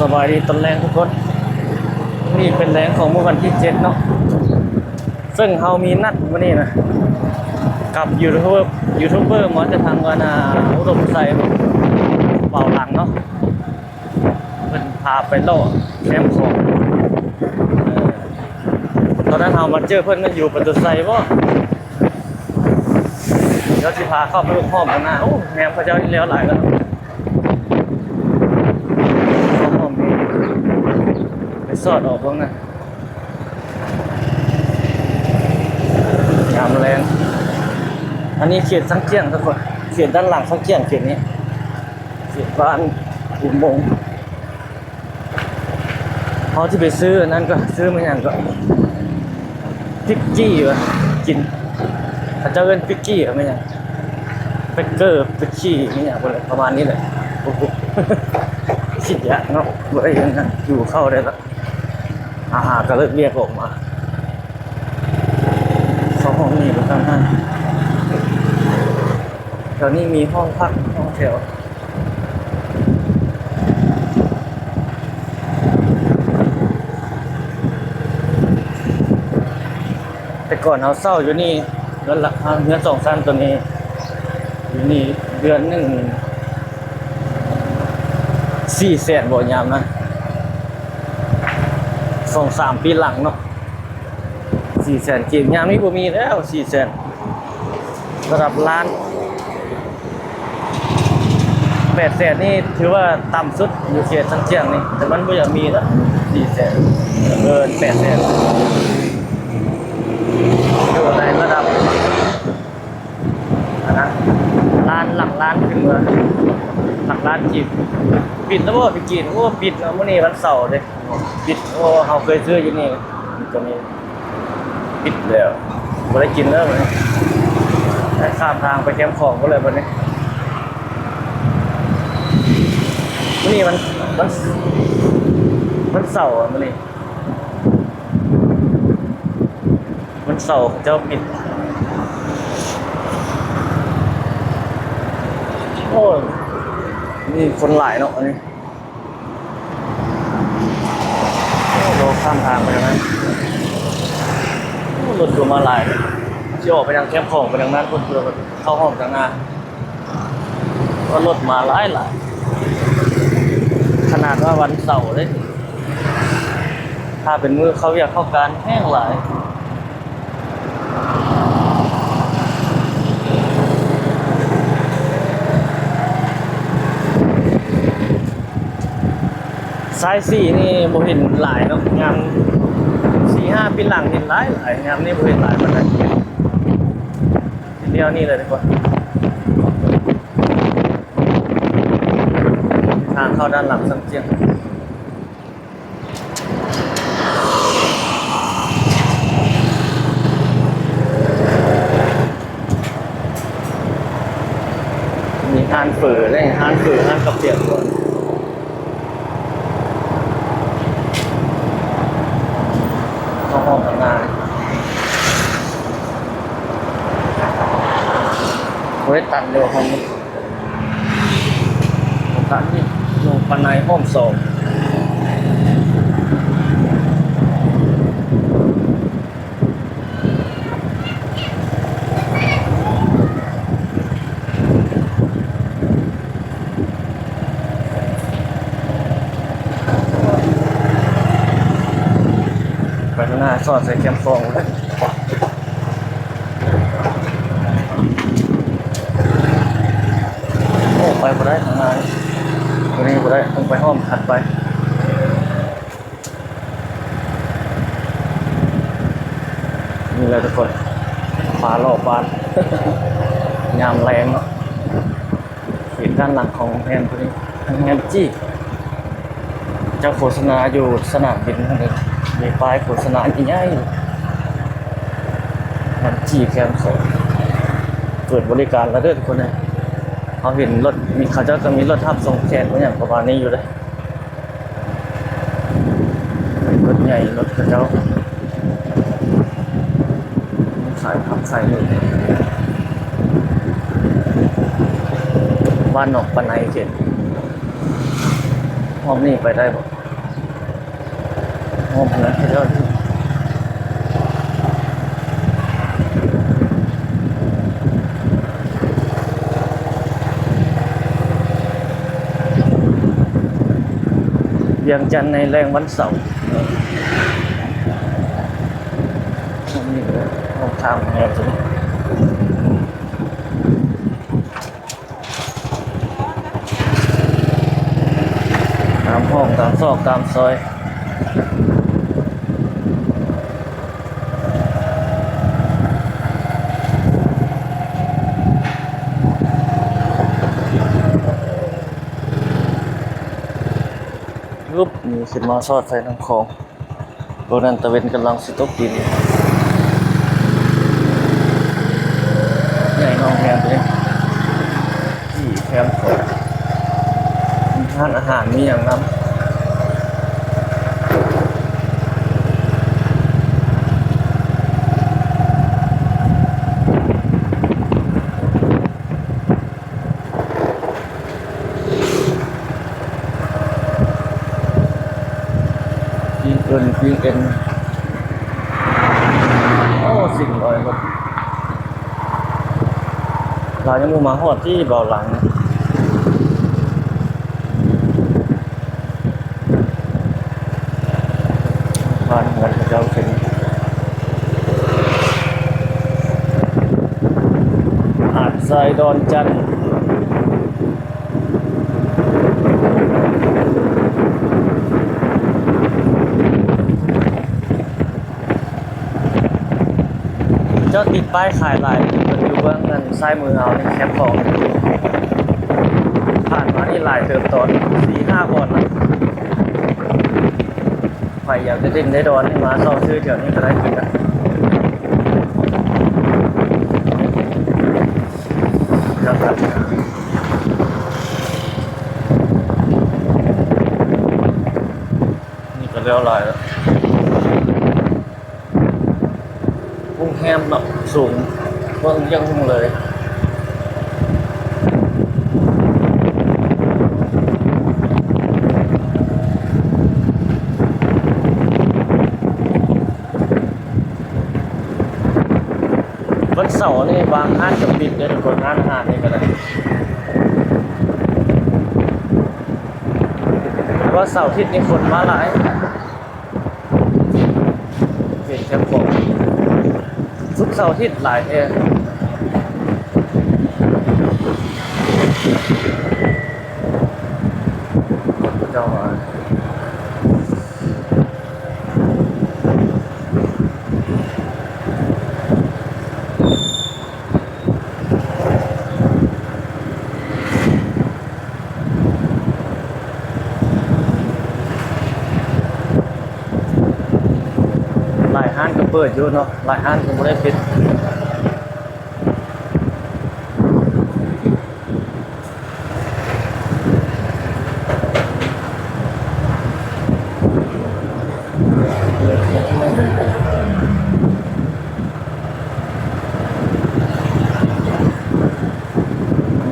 ສະບາຍດີຕອນແລງທຸກຄົນ. ນີ້ເປັນແລງຂອງມື້ວັນທີເຈັດເນາະ ເຊິ່ງເຮົາມີນັດມື້ນີ້ນະ ກັບຢູທູບເບີ ຢູທູບເບີມາຈາກທາງອັນ ອຸດົມໄຊ ເບົາຫຼັງເນາະ. ເພິ່ນພາໄປເລາະແຄມຂອງ ເອີ ຕອນນັ້ນເຮົາມາເຈີເພິ່ນຢູ່ປະຕູໄຊບໍ? ດຽວຊິພາເຂົ້າໄປເບິ່ງຫ້ອງຂ້າງໜ້າ. ໂອ້ ແຮມເຂົາເຈົ້າແລ້ວຫຼາຍແລ້ວເນາະ. ເຂົ້າຫ້ອງນີ້ ໄປສອດອອກເບິ່ງນະ ຍາມແລງ. ອັນນີ້ເຂດຊາງຈຽງທຸກຄົນ ເຂດດ້ານຫຼັງຊາງຈຽງ ເຂດນີ້ ເຂດບ້ານອຸໂມງ. ເຮົາຊິໄປຊື້ອັນນັ້ນກໍ ຊື້ມາຫຍັງກໍ ພິກກີ້ຫວາ ກິນ ເຂົາເຈົ້າເອີ້ນພິກກີ້ຫວາ ແມ່ນຫຍັງ ເບເກີ ພິກກີ້ ອີ່ຫຍັງປະມານນີ້ແຫຼະ. ໂອ້ໂຫ ຄິດຍາກເນາະ ບໍ່ໄດ້ຫຍັງ ຫິວເຂົ້າໄດ້ລະ. ອາຫານກໍເລີກວຽກອອກມາ ເຂົ້າຫ້ອງນີ້ໄປທາງນັ້ນ. ແຖວນີ້ມີຫ້ອງພັກຫ້ອງແຖວ. ແຕ່ກ່ອນເຮົາເຊົ່າຢູ່ນີ້ ເຮືອນລະ ເຮືອນສອງຊັ້ນໂຕນີ້ ຢູ່ນີ້ເດືອນໜຶ່ງສີ່ແສນບໍ ຍາມນັ້ນ ສອງສາມປີຫຼັງເນາະ. ສີ່ແສນກີບ ຍາມນີ້ບໍ່ມີແລ້ວສີ່ແສນ ລະດັບລ້ານ. ແປດແສນນີ້ຖືວ່າຕ່ຳສຸດຢູ່ເຂດຊາງຈຽງນີ້ ແຕ່ມັນບໍ່ຢາກມີແລ້ວສີ່ແສນ ເກີນແປດແສນ ຢູ່ໃນລະດັບ ອັນນັ້ນ ລ້ານ ຫຼັກລ້ານຂຶ້ນມາ ຫຼັກລ້ານກີບ. ປິດແລ້ວບໍ່ ໄປກິນ? ໂອ້ ປິດເນາະ ມື້ນີ້ວັນເສົາເດ້ ປິດ. ໂອ້ ເຮົາເຄີຍຊື້ຢູ່ນີ້ ໂຕນີ້ປິດແລ້ວ ບໍ່ໄດ້ກິນແລ້ວບັດນີ້ ໄດ້ຂ້າມທາງໄປແຄມຂອງພຸ້ນແຫຼະບັດນີ້. ມື້ນີ້ວັນ ວັນ ວັນເສົາ ມື້ນີ້ ວັນເສົາເຂົາເຈົ້າປິດ. ໂອ້ຍ ມີຄົນຫຼາຍເນາະ ອັນນີ້ ໂອ້ ເຮົາຂ້າມທາງໄປທາງນັ້ນ ໂອ້ ລົດກໍມາຫຼາຍ ຊິອອກໄປທາງແຄມຂອງ ໄປທາງນັ້ນພຸ້ນ ເພື່ອເຂົ້າຫ້ອງທາງໜ້າ. ກໍລົດມາຫຼາຍໆ ຂະໜາດວ່າວັນເສົາເດ້ ຖ້າເປັນມື້ເຂົ້າວຽກເຂົ້າການແຮງຫຼາຍ. ສາຍສີ່ນີ້ບໍ່ເຫັນຫຼາຍເນາະ ຍາມສີ່ຫ້າປີຫຼັງເຫັນຫຼາຍໆ ຍາມນີ້ບໍ່ເຫັນຫຼາຍປານໃດ. ແນວນີ້ເລີຍທຸກຄົນ ທາງເຂົ້າດ້ານຫຼັງຊາງຈຽງ ມີຮ້ານເຝີເດ້ ຮ້ານເຝີ ຮ້ານເຂົ້າປຽກ. ເຂົ້າຫ້ອງຂ້າງໜ້າ ໂອ້ຍ ຕັນເດີ ຫ້ອງນີ້ ຕັນນີ້ ໂຮງປານາຍຫ້ອງສອງ. ໄປຂ້າງໜ້າ ສອດໃສ່ແຄມຂອງເລີຍ. ໂອ້ ໄປບໍ່ໄດ້ຂ້າງໜ້ານີ້ ໂຕນີ້ບໍ່ໄດ້ ຕ້ອງໄປຫ້ອງຖັດໄປ. ນີ້ແຫຼະທຸກຄົນ ຟ້າຫຼໍ່ປານ ຍາມແລງເນາະ. ເຂດດ້ານຫຼັງຂອງໂຮງແຮມໂຕນີ້ ໂຮງແຮມຈີກ ເຈົ້າໂຄສະນາຢູ່ສະໜາມບິນຫັ້ນເດ້ ມີປ້າຍໂຄສະນາໃຫຍ່ໆ ໂຮງແຮມຈີກແຄມສອງ ເປີດບໍລິການແລ້ວເດີທຸກຄົນເອີຍ. ເຮົາເຫັນລົດ ມີ ເຂົາເຈົ້າກໍມີລົດຮັບສົ່ງແຂກ ມີຫຍັງປະມານນີ້ຢູ່ເດ້. ເປັນລົດໃຫຍ່ ລົດເຂົາເຈົ້າຂາຍຜັກຂາຍໝູ. ບ້ານໜອງປາໄນເຂດ ຮອບນີ້ໄປໄດ້ບໍ່? ຫ້ອງເຮືອນເຂົາເຈົ້າຢູ່ ວຽງຈັນໃນແລງວັນເສົາ. ນີ້ກໍຫ້ອງຂ້າງໂຮງແຮມຕົວນີ້. ຕາມຫ້ອງ ຕາມຊອກ ຕາມຊອຍ. ອຶບ ນີ້ຂຶ້ນມາຊອດໄຟນ້ຳຂອງ. ໂຕນັ້ນຕາເວັນກຳລັງຊິຕົກດິນ. ໃຫຍ່ເນາະ ໂຮງແຮມໂຕນີ້ ທີ່ແຄມຂອງ ມີຮ້ານອາຫານ ມີຫຍັງນຳ. ປີ້ງເອິນ ປີ້ງເອັນ. ໂອ້ ສິ່ງລອຍລົດ ລາວຍັງບໍ່ມາຮອດທີ່ເບົາຫຼັງ. ບ້ານເຮືອນເຂົາເຈົ້າເປັນຫາດຊາຍດອນຈັນ. ເຈົ້າຕິດປ້າຍຂາຍຫຼາຍ ເພິ່ນຢູ່ເບື້ອງນັ້ນ ຊ້າຍມືເຮົານີ້ ແຄມຂອງ ຜ່ານມານີ້ຫຼາຍເຕີບ ຕອນສີ່ຫ້າບ່ອນນະ. ໃຜຢາກໄດ້ດິນໄດ້ດອນນີ້ ມາຊອກຊື້ແຖວນີ້ກໍໄດ້ຄືກັນ. ນີ້ກໍແລ້ວຫຼາຍແລ້ວ. ໂຮງແຮມເນາະ ສູງ ເບິ່ງຢ່າງຮຸ່ງເລີຍ. ວັນເສົານີ້ບາງຮ້ານກໍປິດເດ້ທຸກຄົນ ຮ້ານອາຫານນີ້ກໍໄດ້. ແຕ່ວ່າເສົາອາທິດນີ້ຄົນມາຫຼາຍ. ເປັນແຄມຂອງ ສຸກເສົາອາທິດຫຼາຍແທ້ ເຈົ້າວ່າ. ຫຼາຍຮ້ານກໍເປີດຢູ່ເນາະ ຫຼາຍຮ້ານກໍບໍ່ໄດ້ປິດ.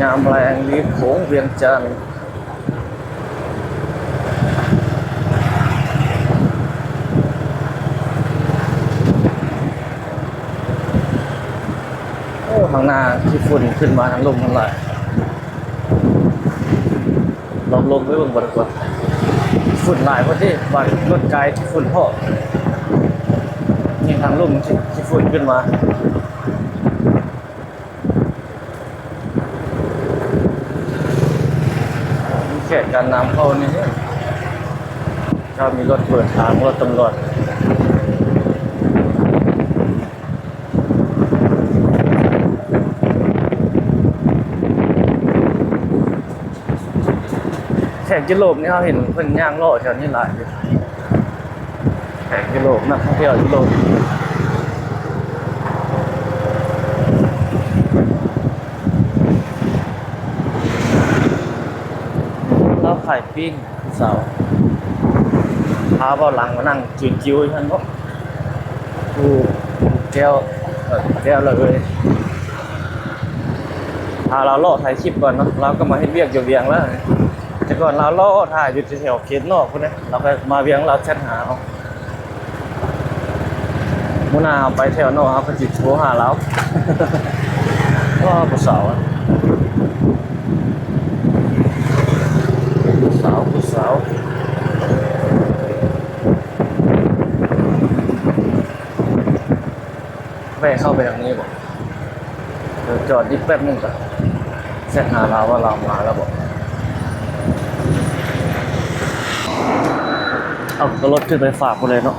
ຍາມແລງລີ້ໂຂງວຽງຈັນ. ໂອ້ ທາງໜ້າຂີ້ຝຸ່ນຂຶ້ນມາທາງລຸ່ມຫັ້ນຫຼາຍ. ລອງລົງໄປເບິ່ງບໍ່ດີກວ່າ ຝຸ່ນຫຼາຍບໍ່ຕິ ວ່າລົດກາຍຂີ້ຝຸ່ນເພາະ ນີ້ທາງລຸ່ມຂີ້ຝຸ່ນຂຶ້ນມາ. ມີເຂດການນຳເຂົ້ານີ້ ເຈົ້າມີລົດເປີດທາງ ລົດຕຳຫຼວດ. ແຂກຢູໂຣບນີ້ ເຮົາເຫັນເພິ່ນຍ່າງເລາະແຖວນີ້ຫຼາຍຢູ່ ແຂກຢູໂຣບ ນັກທ່ອງທ່ຽວຢູໂຣບ. ລາວຂາຍປີ້ງ ຜູ້ສາວ ພາເບົາຫຼັງມານັ່ງຈິ້ວໆຢູ່ຫັ້ນເນາະ. ໂອ້ ແກ້ວ ເອີ ແກ້ວລະເອີຍ ພາລາວເລາະຖ່າຍຄລິບກ່ອນເນາະ ລາວກໍມາເຮັດວຽກຢູ່ວຽງແລ້ວ. ແຕ່ກ່ອນລາວເລາະຖ່າຍຢູ່ແຖວເຂດນອກພຸ້ນເດ້ ລາວກໍມາວຽງ ລາວແຊັດຫາເອົາ. ມື້ໜ້າເຮົາໄປແຖວນອກ ເຮົາກໍຊິໂທຫາລາວ. ວ້າ ຜູ້ສາວ ຜູ້ສາວ ຜູ້ສາວ ແວ່ເຂົ້າໄປທາງນີ້ບໍ? ດຽວຈອດອີກແປັບໜຶ່ງກ່ອນ ແຊັດຫາລາວວ່າລາວມາແລ້ວບໍ. ເອົາ ກໍລົດຂຶ້ນໄປຝາກພຸ້ນເລີຍເນາະ.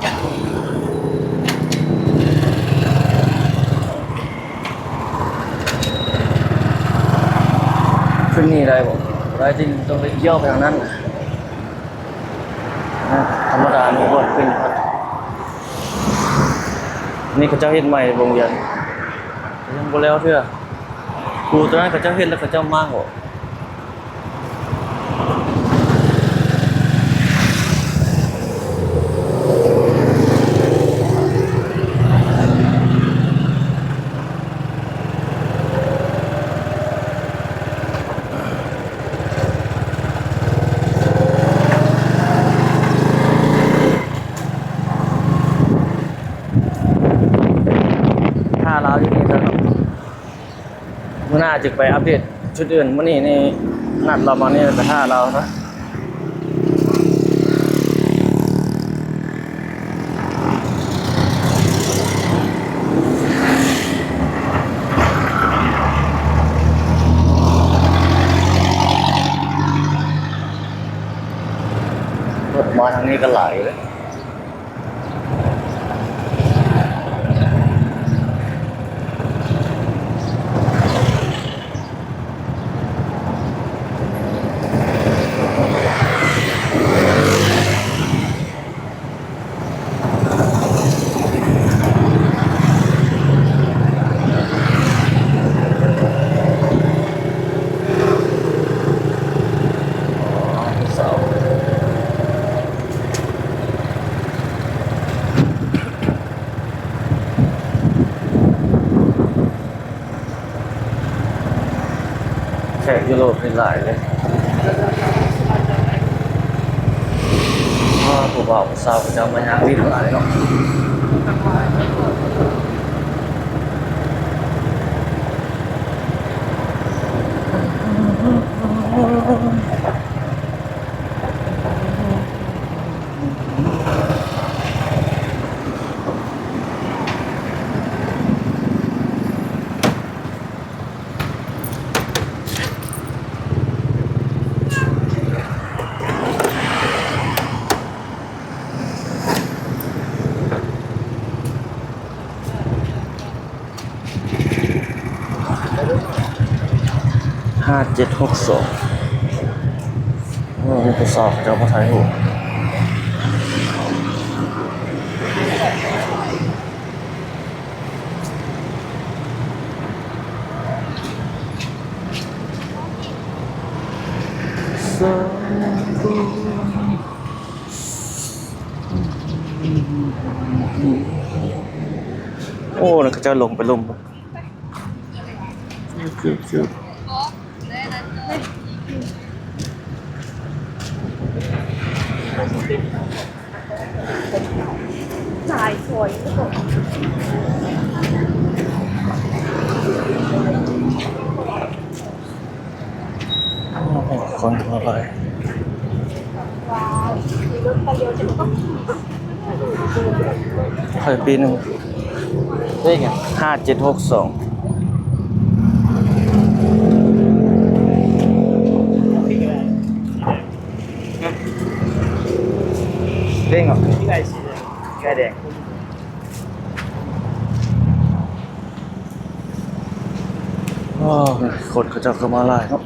ຂຶ້ນນີ້ໄດ້ບໍ່? ບໍ່ໄດ້ ຕ້ອງໄປກ່ຽວໄປທາງນັ້ນ. ທຳມະດາມີບ່ອນຂຶ້ນຢູ່ຫັ້ນ. ນີ້ເຂົາເຈົ້າເຮັດໃໝ່ໂຮງຮຽນ ຍັງບໍ່ແລ້ວເທື່ອ. ຄູຕົວນັ້ນເຂົາເຈົ້າເຮັດແລ້ວເຂົາເຈົ້າມ້າງອອກ. ຖ້າລາວຢູ່ນີ້ຊັ້ນເນາະ. ມື້ໜ້າຈະໄປອັບເດດຈຸດອື່ນ. ມື້ນີ້ນີ້ນັດລາວມານີ້ ໄປຖ້າລາວຊະ. ລົດມາທາງນີ້ກໍຫຼາຍເລີຍ. ແຂກຢູໂຣບນີ້ຫຼາຍເລີຍ. ວ້າ ຜູ້ບ່າວຜູ້ສາວເຂົາເຈົ້າມາຍ່າງຫຼິ້ນຫຼາຍເນາະ. ຫ້າເຈັດຫົກສອງ. ໂອ້ ມີຜູ້ສາວເຂົາເຈົ້າມາຖ່າຍຮູບ. ໂອ້ ນັ້ນເຂົາເຈົ້າລົງໄປລຸ່ມ. ຄົນຫຼາຍ. ຂ້ອຍປີໜຶ່ງ ເລກຫຍັງ? ຫ້າເຈັດຫົກສອງ. ເລກຫຍັງ? ໄກ່ແດງ. ໂອ້ ຄົນເຂົາເຈົ້າກໍມາຫຼາຍເນາະ.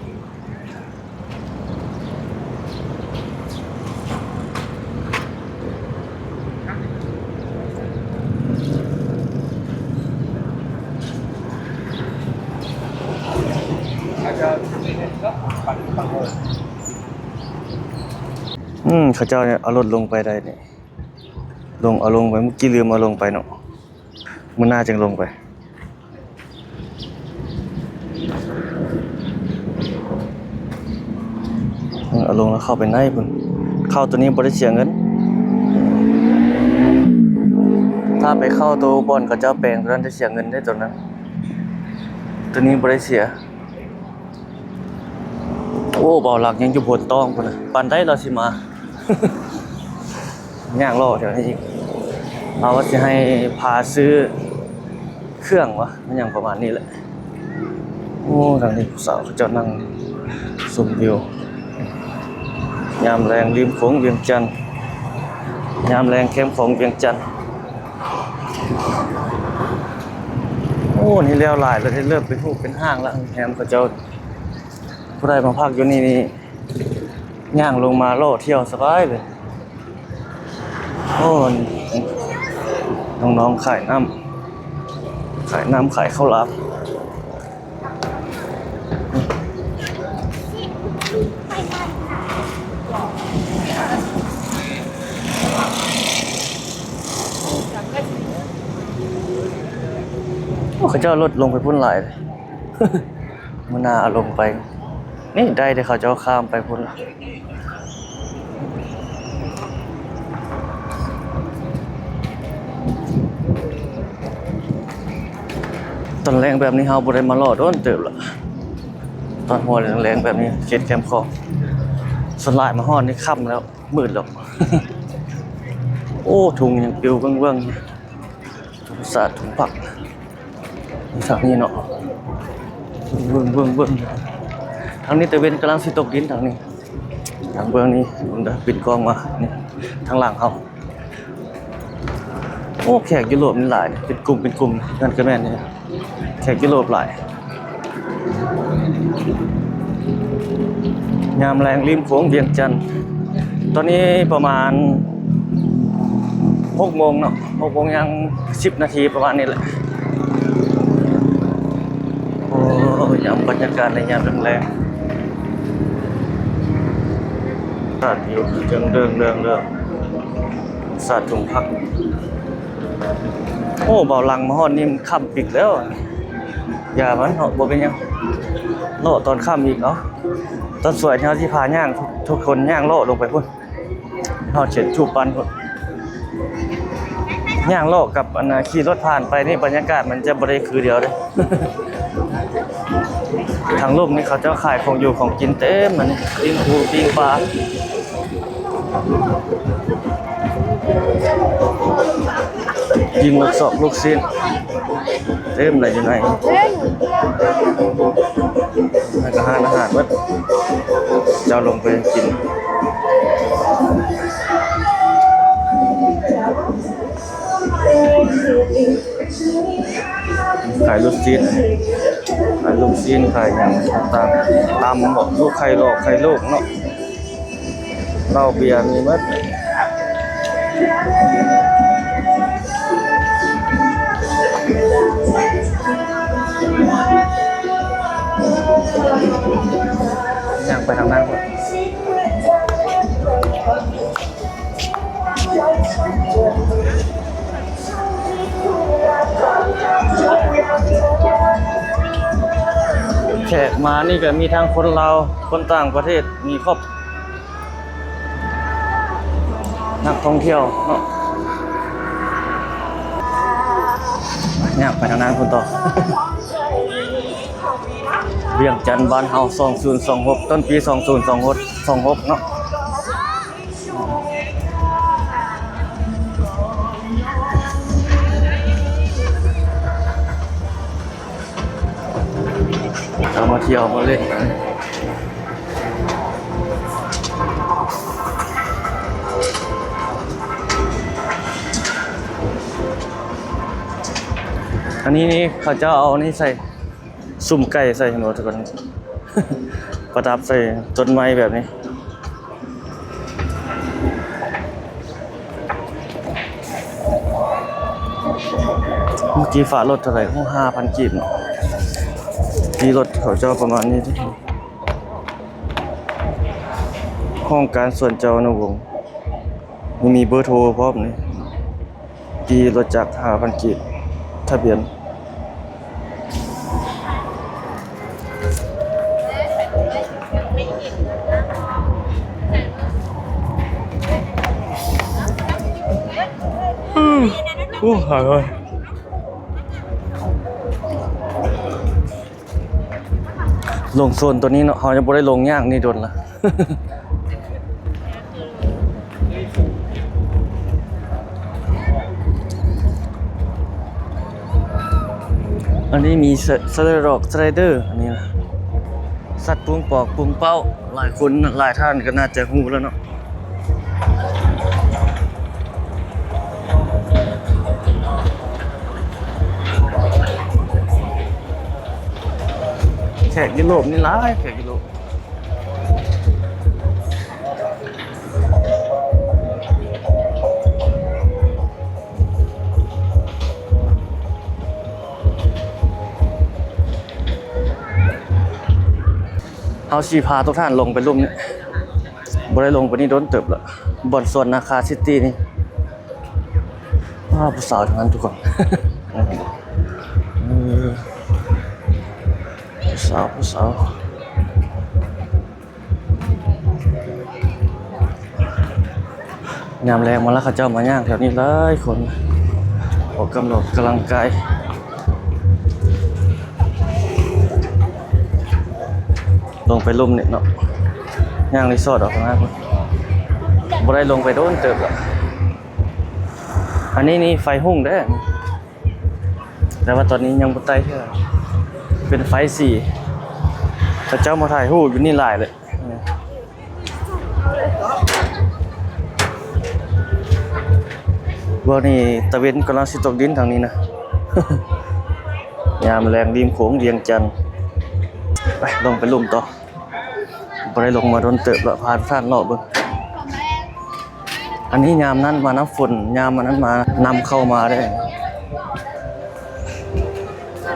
ອືມ ເຂົາເຈົ້າເອົາລົດລົງໄປໄດ້ນີ້ ລົງ ເອົາລົງໄປ ມື້ກີ້ລືມເອົາລົງໄປເນາະ. ມື້ໜ້າຈຶ່ງລົງໄປ. ເອີ ເອົາລົງແລ້ວເຂົ້າໄປໃນພຸ້ນ. ເຂົ້າໂຕນີ້ບໍ່ໄດ້ເສຍເງິນ. ໄປເຂົ້າໂຕບ່ອນເຂົາເຈົ້າແປງໂຕນັ້ນ ໄດ້ເສຍເງິນເດ້ໂຕນັ້ນ. ໂຕນີ້ບໍ່ໄດ້ເສຍ. ໂອ້ ເບົາຫຼັງຍັງຢູ່ໂພນຕ້ອງພຸ້ນນະ. ປານໃດລາວຊິມາ ຍ່າງເລາະແຖວນີ້ອີກ. ລາວວ່າຊິໃຫ້ພາຊື້ເຄື່ອງວະ ແມ່ນຫຍັງປະມານນີ້ແຫຼະ. ໂອ້ ທາງນີ້ຜູ້ສາວເຂົາເຈົ້ານັ່ງຊົມວິວ ຍາມແລງລິມໂຂງວຽງຈັນ, ຍາມແລງແຄມຂອງວຽງຈັນ. ໂອ້ ນີ້ແລ້ວຫຼາຍແລ້ວເດ້ ເລີ່ມເປັນຮູບເປັນຮ່າງແລ້ວ ໂຮງແຮມເຂົາເຈົ້າ. ຜູ້ໃດມາພັກຢູ່ນີ້ນີ້ ຍ່າງລົງມາເລາະທ່ຽວສະບາຍເລີຍ. ໂອ້ ນ້ອງໆຂາຍນ້ຳ ຂາຍນ້ຳ ຂາຍເຂົ້າຫຼາມ. ໂອ້ ເຂົາເຈົ້າລົດລົງໄປພຸ້ນຫຼາຍເລີຍ. ມື້ໜ້າເອົາລົງໄປ ນີ້ໄດ້ ແຕ່ເຂົາເຈົ້າຂ້າມໄປພຸ້ນລະ. ຕອນແລງແບບນີ້ເຮົາບໍ່ໄດ້ມາເລາະດົນເຕີບລະ. ຕອນຫົວແລງໆແບບນີ້ ເຂດແຄມຂອງ ສ່ວນຫຼາຍມາຮອດນີ້ຄ່ຳແລ້ວ ມືດແລ້ວ. ໂອ້ ທຸງຍັງປິວເວີ້ງໆ. ທຳມະຊາດ ທຸງຜັກ ທາງນີ້ເນາະ. ເບິ່ງ ເບິ່ງ ເບິ່ງ ທາງນີ້ຕາເວັນກຳລັງຊິຕົກດິນທາງນີ້. ທາງເບື້ອງນີ້ ມັນບິນກ້ອງມານີ້ ທາງຫຼັງເຮົາ. ໂອ້ ແຂກຢູໂຣບນີ້ຫຼາຍ ເປັນກຸ່ມເປັນກຸ່ມ ນັ້ນກໍແມ່ນນີ້ ແຂກຢູໂຣບຫຼາຍ. ຍາມແລງລິມໂຂງວຽງຈັນ ຕອນນີ້ປະມານຫົກໂມງເນາະ ຫົກໂມງຍັງສິບນາທີປະມານນີ້ແຫຼະ. ໂອ້ ຍາມບັນຍາກາດໃນຍາມແລງໆ ສາດຢູ່ເລື່ອງໆ ສາດທຸງຜັກ. ໂອ້ ເບົາຫຼັງມາຮອດນີ້ມັນຄ່ຳປິກແລ້ວ. ຢ່າມັນເນາະ ບໍ່ເປັນຫຍັງ ເລາະຕອນຄ່ຳອີກ. ເອົາ ຕອນສວຍເຮົາຊິພາຍ່າງ ທຸກຄົນຍ່າງເລາະລົງໄປພຸ້ນ ຮອດເຂດທູບປັນພຸ້ນ. ຍ່າງເລາະກັບອັນນ່າ ຂີ່ລົດຜ່ານໄປນີ້ ບັນຍາກາດມັນຈະບໍ່ໄດ້ຄືດຽວເດ້. ທາງລຸ່ມນີ້ເຂົາເຈົ້າຂາຍຂອງຢູ່ຂອງກິນເຕັມ ອັນນີ້ ປີ້ງປູ ປີ້ງປາ. ປີ້ງລູກຊອກລູກຊີ້ນ ເຕັມເລີຍຢູ່ໃນ ແລ້ວກໍຮ້ານອາຫານໝົດ ເຈົ້າລົງໄປກິນ. ຂາຍລູກຊີ້ນ ຂາຍລູກຊີ້ນ ຂາຍຫຍັງຕ່າງໆ ຕຳບໍ ລູກໄຂ່ຫຼອກໄຂ່ລູກເນາະ ເຫຼົ້າເບຍມີໝົດ. ຍ່າງໄປທາງນັ້ນພຸ້ນ. ແຂກມານີ້ກໍມີທັງຄົນລາວ ຄົນຕ່າງປະເທດ ມີຄົບ ນັກທ່ອງທ່ຽວເນາະ. ຍ່າງໄປທາງນັ້ນພຸ້ນຕໍ່. ວຽງຈັນບ້ານເຮົາ ສອງພັນຊາວຫົກ ຕົ້ນປີ ສອງພັນຊາວຫົກ ເນາະ. ເຮົາມາທ່ຽວມາຫຼິ້ນ ອັນນີ້ນີ້ ເຂົາເຈົ້າເອົານີ້ໃສ່ ສຸມໄກ່ໃສ່ ເຫັນບໍ່ທຸກຄົນ ປະດັບໃສ່ຕົ້ນໄມ້ແບບນີ້. ເມື່ອກີ້ຝາກລົດເທົ່າໃດ? ໂອ້ ຫ້າພັນກີບເນາະ. ທີ່ລົດເຂົາເຈົ້າປະມານນີ້. ຫ້ອງການສວນເຈົ້າອະນຸວົງ ມີເບີໂທພ້ອມນີ້. ຂີ່ລົດຈັກ ຫ້າພັນກີບ ທະບຽນ. ອືມ. ໂອ້ ຫາຍເລີຍ ລົງໂຊນໂຕນີ້ເນາະ ເຮົາຍັງບໍ່ໄດ້ລົງຍ່າງນີ້ດົນລະ. ອັນນີ້ມີສະ ສະໄລດອກ ສະໄລເດີ ອັນນີ້ນະ ສັດປຸງປອກປຸງເປົ້າ ຫຼາຍຄົນ ຫຼາຍທ່ານກໍໜ້າຈະຮູ້ແລ້ວເນາະ. ແຂກຢູໂຣບນີ້ຫຼາຍ ແຂກຢູໂຣບ. ເຮົາຊິພາທຸກທ່ານລົງໄປລຸ່ມນີ້ ບໍ່ໄດ້ລົງໄປນີ້ດົນເຕີບລະ ບ່ອນສວນນາຄາຊິຕີນີ້. ວ້າວ ຜູ້ສາວທັງນັ້ນທຸກຄົນ ເອີ ຜູ້ສາວ ຜູ້ສາວ. ຍາມແລງມາແລ້ວ ເຂົາເຈົ້າມາຍ່າງແຖວນີ້ຫຼາຍຄົນ ອອກກຳລັງກາຍ ລົງໄປລຸ່ມນີ້ເນາະ ຍ່າງຣີສອດອອກທາງນັ້ນ ບໍ່ໄດ້ລົງໄປດົນເຕີບລະ. ອັນນີ້ນີ້ໄຟຮຸ່ງເດ້ ແຕ່ວ່າຕອນນີ້ຍັງບໍ່ໄຕ້ເທື່ອ ເປັນໄຟສີ ເຂົາເຈົ້າມາຖ່າຍຮູບຢູ່ນີ້ຫຼາຍເລີຍ. ເບິ່ງນີ້ ຕາເວັນກຳລັງຊິຕົກດິນທາງນີ້ນະ ຍາມແລງລິມໂຂງວຽງຈັນ. ໄປ ລົງໄປລຸ່ມຕໍ່ ບໍ່ໄດ້ລົງມາດົນເຕີບລະ ພາທ່ານເລາະເບິ່ງ. ອັນນີ້ຍາມນັ້ນມານຳຝົນ ຍາມອັນນັ້ນມານຳເຂົ້າມາເດ້.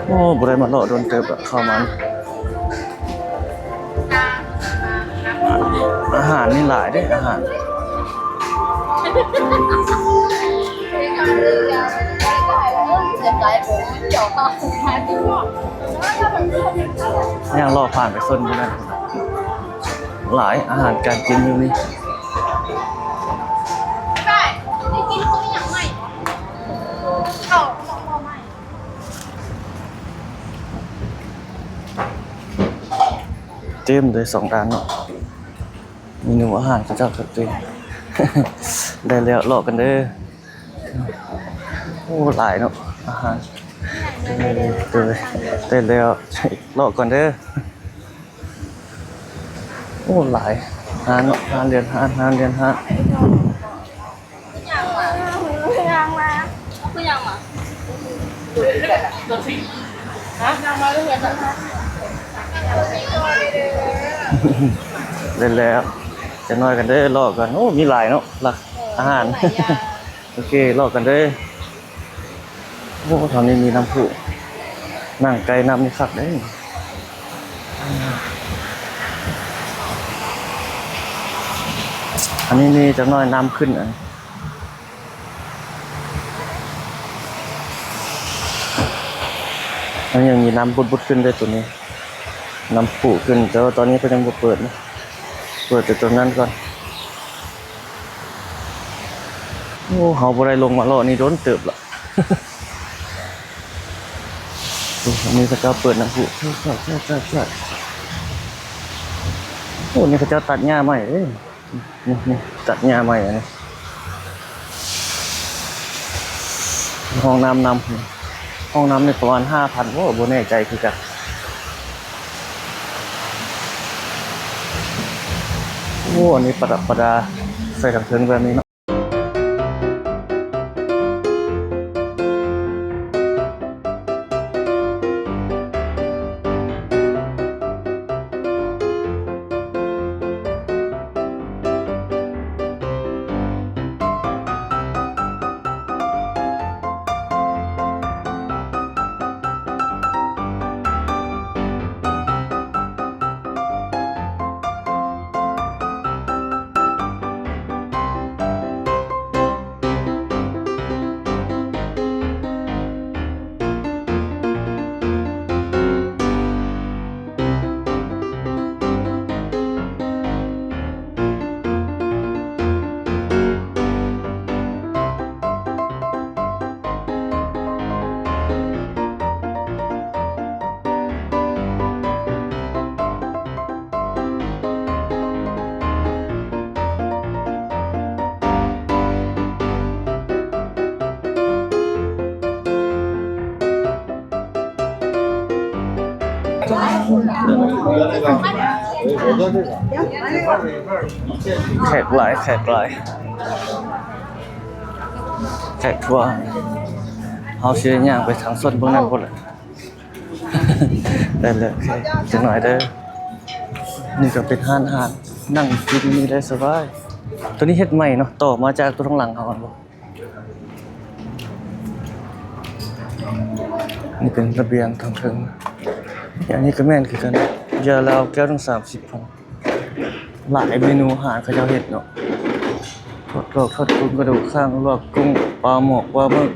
ໂອ້ ບໍ່ໄດ້ມາເລາະດົນເຕີບລະ ເຂົ້າມານີ້ ອາຫານນີ້ຫຼາຍເດ້ ອາຫານ ຍ່າງເລາະຜ່ານໄປໂຊນຢູ່ນັ້ນ ຫຼາຍອາຫານການກິນຢູ່ນີ້. ເຕັມເລີຍສອງດ້ານເນາະ ເມນູອາຫານເຂົາເຈົ້າຈັດເຕັມ. ໄດ້ແລ້ວ ເລາະກັນເດີ. ໂອ້ ຫຼາຍເນາະ ອາຫານ ເອີ ໄດ້ແລ້ວ ເລາະກ່ອນເດີ. ໂອ້ ຫຼາຍຮ້ານເນາະ ຮ້ານເຮືອນຮ້ານ ຮ້ານເຮືອນຮ້ານ. ໄດ້ແລ້ວ ຈັກໜ້ອຍກັນເດີ ເລາະກັນ. ໂອ້ ມີຫຼາຍເນາະ ລະ ອາຫານ. ໂອເຄ ເລາະກັນເດີ. ໂອ້ ແຖວນີ້ມີນ້ຳພຸ ນັ່ງໃກ້ນ້ຳນີ້ຄັກເດ້. ອັນນີ້ນີ້ຈັກໜ້ອຍນ້ຳຂຶ້ນ ອັນ ມັນຍັງມີນ້ຳບຸດໆຂຶ້ນເດ້ໂຕນີ້ ນ້ຳພຸຂຶ້ນ ແຕ່ວ່າຕອນນີ້ເພິ່ນຍັງບໍ່ເປີດນະ ເປີດແຕ່ໂຕນັ້ນກ່ອນ. ໂອ້ ເຮົາບໍ່ໄດ້ລົງມາເລາະນີ້ດົນເຕີບລະ. ໂອ້ ອັນນີ້ເຂົາເຈົ້າເປີດນ້ຳພຸ ໂອ້ ນີ້ເຂົາເຈົ້າຕັດຫຍ້າໃໝ່ເດ້. ນີ້ ນີ້ ຕັດຫຍ້າໃໝ່ອັນນີ້ ຫ້ອງນ້ຳນຳ ຫ້ອງນ້ຳນີ້ປະມານຫ້າພັນ ໂອ້ ບໍ່ແນ່ໃຈຄືກັນ. ໂອ້ ອັນນີ້ປະດັບປະດາໃສ່ທາງເທິງແບບນີ້ເນາະ. ແຂກຫຼາຍ ແຂກຫຼາຍ ແຂກທົ່ວ. ເຮົາຊິໄດ້ຍ່າງໄປທາງໂຊນເບື້ອງນັ້ນພຸ້ນແຫຼະ. ໄດ້ເລີຍ ໂອເຄ ຈັກໜ້ອຍເດີ. ນີ້ກໍເປັນຮ້ານອາຫານ ນັ່ງກິນນີ້ໄດ້ສະບາຍ. ໂຕນີ້ເຮັດໃໝ່ເນາະ ຕໍ່ມາຈາກໂຕທາງຫຼັງເຮົາຫັ້ນບໍ? ນີ້ເປັນລະບຽງທາງເທິງ. ອັນນີ້ກໍແມ່ນຄືກັນ ເບຍລາວແກ້ວໜຶ່ງສາມສິບພັນ. ຫຼາຍເມນູອາຫານເຂົາເຈົ້າເຮັດເນາະ ທອດກອກ ທອດກຸ້ງ ກະດູກຂ້າງ ລວກກຸ້ງ ປາໝອກ ປາໝຶກ.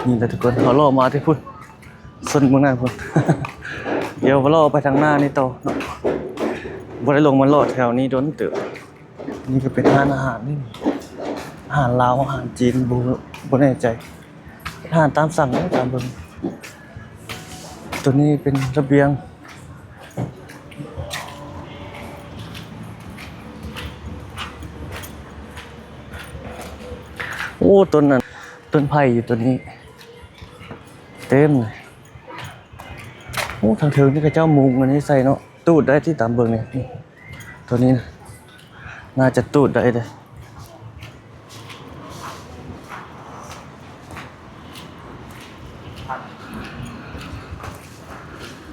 ນີ້ແຫຼະທຸກຄົນ ເຮົາເລາະມາແຕ່ພຸ້ນ ໂຊນເບື້ອງໜ້າພຸ້ນ. ດຽວເລາະໄປທາງໜ້ານີ້ຕໍ່ເນາະ ບໍ່ໄດ້ລົງມາເລາະແຖວນີ້ດົນເຕີບ. ນີ້ກໍເປັນຮ້ານອາຫານນີ້ ອາຫານລາວ ອາຫານຈີນ ບໍ່ ບໍ່ແນ່ໃຈ ອາຫານຕາມສັ່ງເນາະ ຕາມເບິ່ງ. ໂຕນີ້ເປັນລະບຽງ. ໂອ້ ຕົ້ນນັ້ນ ຕົ້ນໄຜ່ຢູ່ໂຕນີ້ເຕັມເລີຍ. ໂອ້ ທາງເທິງນີ້ເຂົາເຈົ້າມຸງອັນນີ້ໃສ່ເນາະ ຕູດໄດ້ຕິຕາມເບິ່ງນີ້ ໂຕນີ້ນະ ໜ້າຈະຕູດໄດ້ເດ້.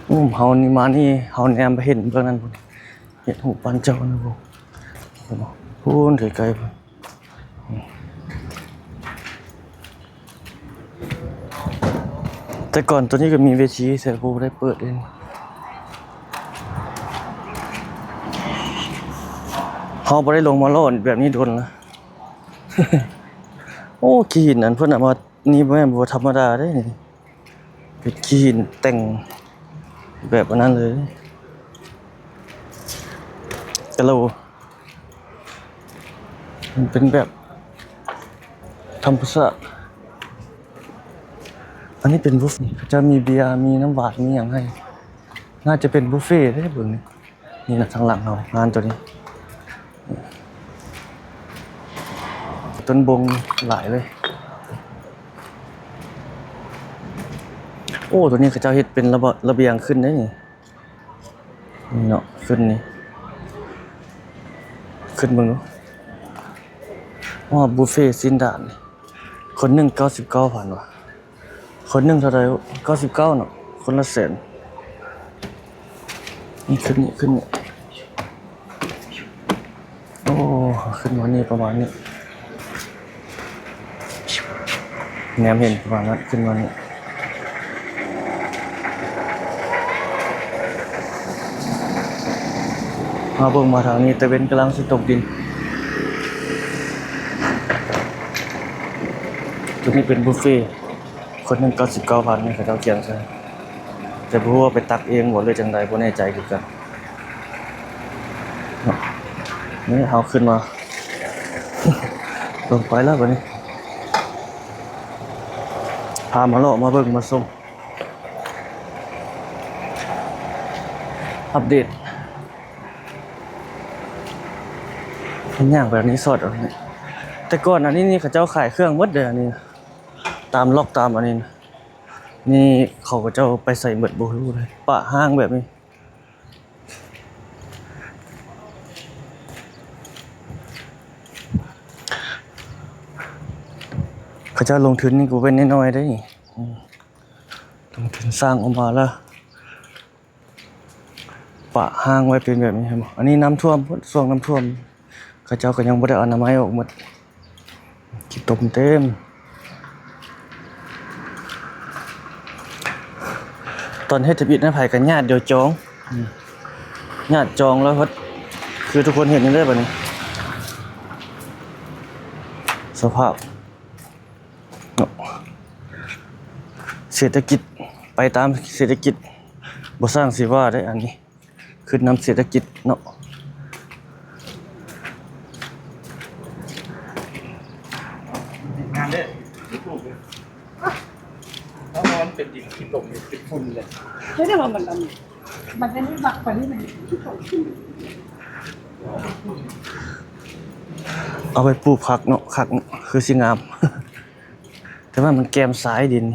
ໂອ້ ເຮົານີ້ມານີ້ ເຮົາແນມໄປເຫັນເບື້ອງນັ້ນພຸ້ນ ເຫັນຮູບປັ້ນເຈົ້ານະ ພຸ້ນ ພຸ້ນໄກໆພຸ້ນ. ແຕ່ກ່ອນໂຕນີ້ກໍມີເວທີ ແຕ່ບໍ່ໄດ້ເປີດເດ້. ເຮົາບໍ່ໄດ້ລົງມາເລາະແບບນີ້ດົນລະ. ໂອ້ ຂີ້ຫີນອັນເພິ່ນເອົາມານີ້ ບໍ່ແມ່ນບໍ່ທຳມະດາເດ້ນີ້. ເປັນຂີ້ຫີນແຕ່ງແບບອັນນັ້ນເລີຍ ກະໂຫຼ ມັນເປັນແບບທຳມະຊາດ. ອັນນີ້ເປັນບຸບ ເຂົາເຈົ້າມີເບຍ ມີນ້ຳຫວານ ມີຫຍັງໃຫ້ ໜ້າຈະເປັນບຸບເຟເດ້ ເບິ່ງນີ້. ນີ້ນະ ທາງຫຼັງເຮົາ ງານໂຕນີ້ ຕົ້ນບົງຫຼາຍເລີຍ. ໂອ້ ໂຕນີ້ເຂົາເຈົ້າເຮັດເປັນລະບະ ລະບຽງຂຶ້ນເດ້ນີ້ ນີ້ເນາະ ຂຶ້ນນີ້ ຂຶ້ນເບິ່ງດູ. ອໍ ບຸບເຟຊີ້ນດາດນີ້ ຄົນໜຶ່ງເກົ້າສິບເກົ້າພັນວ່າ. ຄົນໜຶ່ງເທົ່າໃດ? ເກົ້າສິບເກົ້າເນາະ ຄົນລະແສນ. ນີ້ຂຶ້ນນີ້ ຂຶ້ນນີ້ ໂອ້ ຂຶ້ນມານີ້ປະມານນີ້ ແນມເຫັນປະມານນັ້ນ ຂຶ້ນມານີ້. ມາເບິ່ງມາທາງນີ້ ຕາເວັນກຳລັງຊິຕົກດິນ. ໂຕນີ້ເປັນບຸບເຟ ຄົນໜຶ່ງເກົ້າສິບເກົ້າພັນ ເຂົາເຈົ້າຂຽນໃສ່ ແຕ່ບໍ່ຮູ້ວ່າໄປຕັກເອງບໍ່ ຫຼືຈັ່ງໃດ ບໍ່ແນ່ໃຈຄືກັນເນາະ. ນີ້ເຮົາຂຶ້ນມາ ລົງໄປແລ້ວບັດນີ້ ພາມາເລາະມາເບິ່ງມາຊົມ ອັບເດດ. ເປັນຫຍັງແບບນີ້ ສອດເອົານີ້ ແຕ່ກ່ອນອັນນີ້ນີ້ ເຂົາເຈົ້າຂາຍເຄື່ອງໝົດເດ້ ອັນນີ້ນະ ຕາມລັອກຕາມອັນນີ້ນະ ນີ້ເຂົາເຈົ້າໄປໃສໝົດບໍ່ຮູ້ເລີຍ ປະຮ້າງແບບນີ້. ເຂົາເຈົ້າລົງທຶນນີ້ກໍເປັນນ້ອຍໆເດ້ນີ້ ອືມ ລົງທຶນສ້າງອອກມາແລ້ວ ປະຮ້າງໄວ້ເປັນແບບນີ້ ເຫັນບໍ່? ອັນນີ້ນ້ຳຖ້ວມພຸ້ນ ຊ່ວງນ້ຳຖ້ວມ ເຂົາເຈົ້າກໍຍັງບໍ່ໄດ້ອະນາໄມອອກໝົດ ຂີ້ຕົມເຕັມ. ຕອນເຮັດທຳອິດໃຫ້ໃຜກໍຍາດດຽວຈອງ ອືມ ຍາດຈອງແລ້ວພັດ ຄືທຸກຄົນເຫັນນີ້ເດ້ບັດນີ້ ສະພາບ ເນາະ ເສດຖະກິດ ໄປຕາມເສດຖະກິດ ບໍ່ສ້າງຊິວ່າໄດ້ ອັນນີ້ຂຶ້ນນຳເສດຖະກິດເນາະ. ງານເດ້ ເພາະວ່າມັນເປັນດິນຂີ້ຕົມ ເປັນຝຸ່ນເລີຍ ແຕ່ວ່າມັນ ມັນ ມັນໄດ້ບັກປານນີ້ ມັນຂີ້ຕົມ. ເອົາໄປປູກຜັກເນາະ ຄັກ ຄືຊິງາມ ແຕ່ວ່າມັນແກມຊາຍດິນ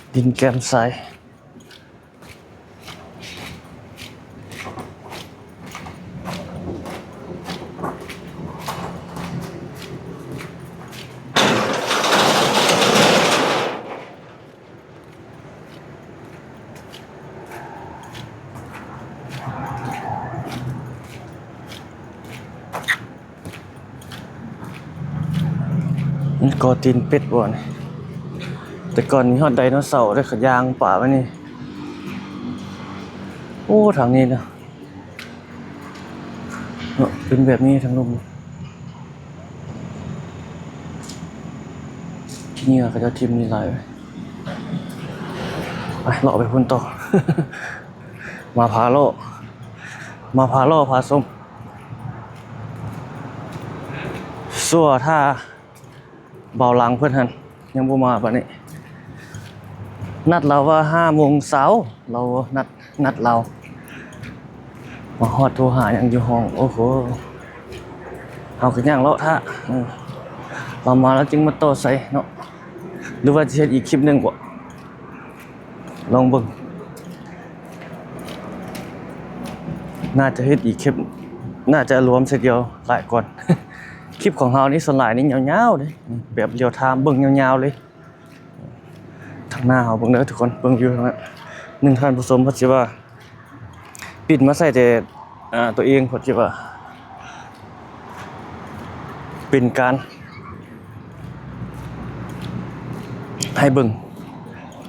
ນີ້ ດິນແກ້ມຊາຍ. ນີ້ກໍຕີນເປັດບໍ່ນີ້? ແຕ່ກ່ອນມີຮອດໄດໂນເສົາເດ້ ເຂົາຍ່າງປ່າໄວ້ນີ້. ໂອ້ ທາງນີ້ນະ ເນາະ ເປັນແບບນີ້ທາງລຸ່ມ. ຂີ້ເຫຍື້ອເຂົາເຈົ້າຖິ້ມນີ້ຫຼາຍ. ໄປ ເລາະໄປພຸ້ນຕໍ່. ມາພາເລາະ ມາພາເລາະພາຊົມ. ຊົ່ວຖ້າເບົາຫຼັງເພິ່ນຫັ້ນຍັງບໍ່ມາປານນີ້. ນັດລາວວ່າຫ້າໂມງຊາວ ລາວນັດ ນັດລາວ. ມາຮອດໂທຫາຍັງຢູ່ຫ້ອງ. ໂອ້ໂຫ ເຮົາກໍຍ່າງເລາະຖ້າ ເອີ ລາວມາແລ້ວຈຶ່ງມາຕໍ່ໃສ່ເນາະ. ຫຼືວ່າຊິເຮັດອີກຄລິບໜຶ່ງບໍ່? ລອງເບິ່ງ. ໜ້າຈະເຮັດອີກຄລິບ ໜ້າຈະລວມໃສ່ດຽວຫຼາຍກ່ອນ. ຄລິບຂອງເຮົານີ້ສ່ວນຫຼາຍນີ້ຍາວໆເດ້ ແບບລຽວທາມເບິ່ງຍາວໆເລີຍ. ທາງໜ້າເຮົາເບິ່ງເດີທຸກຄົນ ເບິ່ງວິວທາງນັ້ນ. ໜຶ່ງທ່ານຜູ້ຊົມເພິ່ນຊິວ່າ ປິ່ນມາໃສ່ແຕ່ ອ່າ ຕົວເອງ ເພິ່ນຊິວ່າ ເປັນການໃຫ້ເບິ່ງ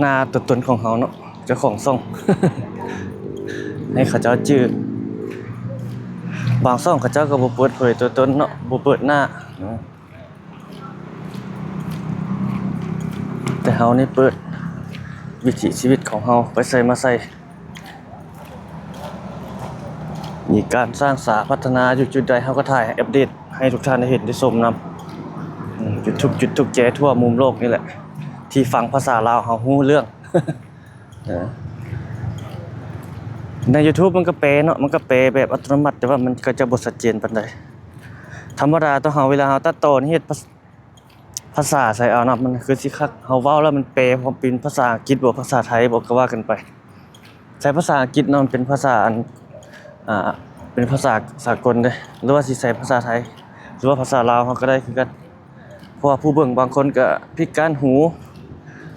ໜ້າຕົວຕົນຂອງເຮົາເນາະ ເຈົ້າຂອງຊ່ອງ ໃຫ້ເຂົາເຈົ້າຈື່. ບາງຊ່ອງເຂົາເຈົ້າກໍບໍ່ເປີດເຜີຍຕົວຕົນເນາະ ບໍ່ເປີດໜ້າ. ແຕ່ເຮົານີ້ເປີດວິຖີຊີວິດຂອງເຮົາໄປໃສ່ມາໃສ່ ມີການສ້າງສາພັດທະນາຢູ່ຈຸດໃດ ເຮົາກໍຖ່າຍອັບເດດໃຫ້ທຸກທ່ານໄດ້ເຫັນໄດ້ຊົມນຳ. ອືມ ຢູທູບຈຸດທຸກແຈທົ່ວມຸມໂລກນີ້ແຫຼະ ທີ່ຟັງພາສາລາວເຮົາຮູ້ເລື່ອງ. ເອີ ໃນຢູທູບມັນກໍແປເນາະ ມັນກໍແປແບບອັດຕະໂນມັດ ແຕ່ວ່າມັນກໍຈະບໍ່ຊັດເຈນປານໃດ. ທຳມະດາຕົວເຮົາ ເວລາເຮົາຕັດຕໍ່ນີ້ເຮັດພາ ພາສາໃສ່ເອົານຳ ມັນຄືຊິຄັກ ເຮົາເວົ້າແລ້ວມັນແປເປັນພາສາອັງກິດບໍ ພາສາໄທບໍ ກໍວ່າກັນໄປ. ໃຊ້ພາສາອັງກິດເນາະ ມັນເປັນພາສາອັນ ອ່າ ເປັນພາສາສາກົນເດ້ ຫຼືວ່າຊິໃຊ້ພາສາໄທ ຫຼືວ່າພາສາລາວເຮົາກໍໄດ້ຄືກັນ. ເພາະວ່າຜູ້ເບິ່ງບາງຄົນກໍພິການຫູ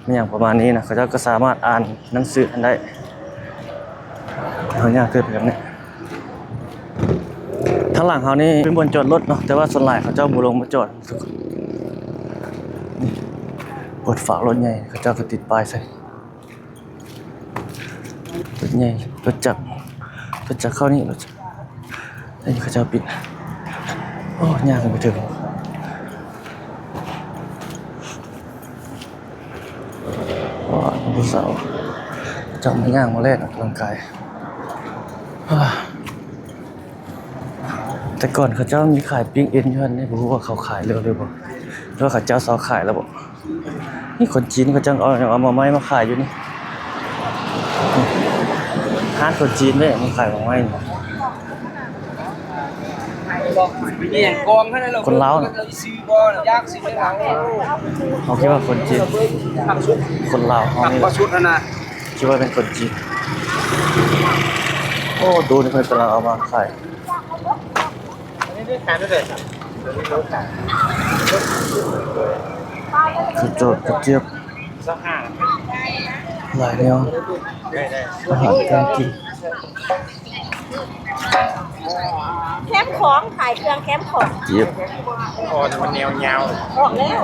ແມ່ນຫຍັງປະມານນີ້ນະ ເຂົາເຈົ້າກໍສາມາດອ່ານໜັງສືຫັ້ນໄດ້. ເຮົາຍ່າງຂຶ້ນໄປແບບນີ້. ທາງຫຼັງເຮົານີ້ເປັນບ່ອນຈອດລົດເນາະ ແຕ່ວ່າສ່ວນຫຼາຍເຂົາເຈົ້າບໍ່ລົງມາຈອດ. ລົດຝາກລົດໃຫຍ່ ເຂົາເຈົ້າກໍຕິດປ້າຍໃສ່ ລົດໃຫຍ່ ລົດຈັກ ລົດຈັກເຂົ້ານີ້ ລົດຈັກ ອັນນີ້ເຂົາເຈົ້າປິດ. ໂອ້ ຍ່າງຂຶ້ນໄປເຖິງ ໂອ້ ຜູ້ສາວເຈົ້າມາຍ່າງມາແລ່ນອອກກຳລັງກາຍ. ແຕ່ກ່ອນເຂົາເຈົ້າມີຂາຍປີ້ງເອັນຢູ່ຫັ້ນເດ້ ບໍ່ຮູ້ວ່າເຂົາຂາຍແລ້ວຫຼືບໍ່ ຫຼືວ່າເຂົາເຈົ້າເຊົາຂາຍແລ້ວບໍ່. ນີ້ຄົນຈີນເຂົາເຈົ້າເອົາ ເອົາມາໄມ້ມາຂາຍຢູ່ນີ້ ຮ້ານຄົນຈີນເດ້ ມາຂາຍໝາກໄມ້ນີ້. ຄົນລາວນະ ເຮົາຄິດວ່າຄົນຈີນ ຄົນລາວເຮົານີ້ແຫຼະ ຄິດວ່າເປັນຄົນຈີນ. ໂອ້ ໂດນເພິ່ນກຳລັງເອົາມາຂາຍ. ຄືໂຈດກະຈຽບ ຫຼາຍແນວ ອາຫານການກິນ. ແຄມຂອງ ຂາຍເຄື່ອງແຄມຂອງ ເຈັບ ອ່ອນ ມັນແນວຍາວ ອອກແລ້ວ.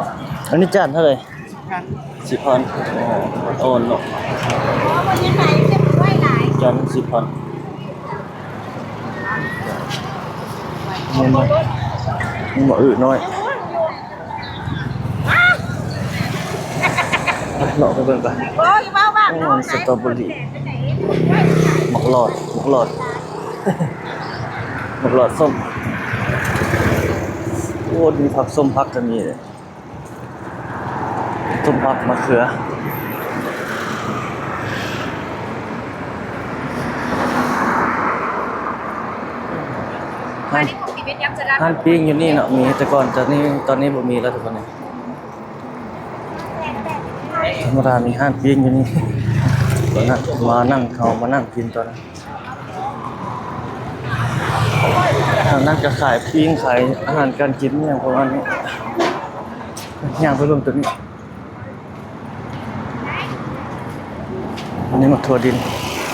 ອັນນີ້ຈານເທົ່າໃດ? ສິບພັນ ສິບພັນ ອ່ອນເນາະ ອໍ ມັນຍັງໄດ້ເກັບໄວ້ຫຼາຍ ຈານໜຶ່ງສິບພັນ. ມັນ ມັນບໍ່ອຶນ້ອຍ. ເລາະໄປເບິ່ງກ່ອນ. ໂອ້ຍ ເວົ້າວ່າ ໂອ້ ສະຕໍເບີຣີ ໝາກຫຼອດ ໝາກຫຼອດ ໝາກຫຼອດສົ້ມ. ໂອ້ ມີຜັກສົ້ມ ຜັກກໍມີເດ້ ສົ້ມ ຜັກ ມະເຂືອ. ຮ້ານ ຮ້ານປີ້ງຢູ່ນີ້ເນາະ ມີແຕ່ກ່ອນ ຕອນນີ້ ຕອນນີ້ບໍ່ມີແລ້ວທຸກຄົນ. ທຳມະດາມີຮ້ານປີ້ງຢູ່ນີ້ ຕອນນັ້ນມານັ່ງ ເຮົາມານັ່ງກິນຕອນນັ້ນ ທາງນັ້ນກໍຂາຍປີ້ງ ຂາຍອາຫານການກິນ ອີ່ຫຍັງປະມານນີ້ ຍ່າງໄປເບິ່ງໂຕນີ້. ອັນນີ້ໝາກຖົ່ວດິນ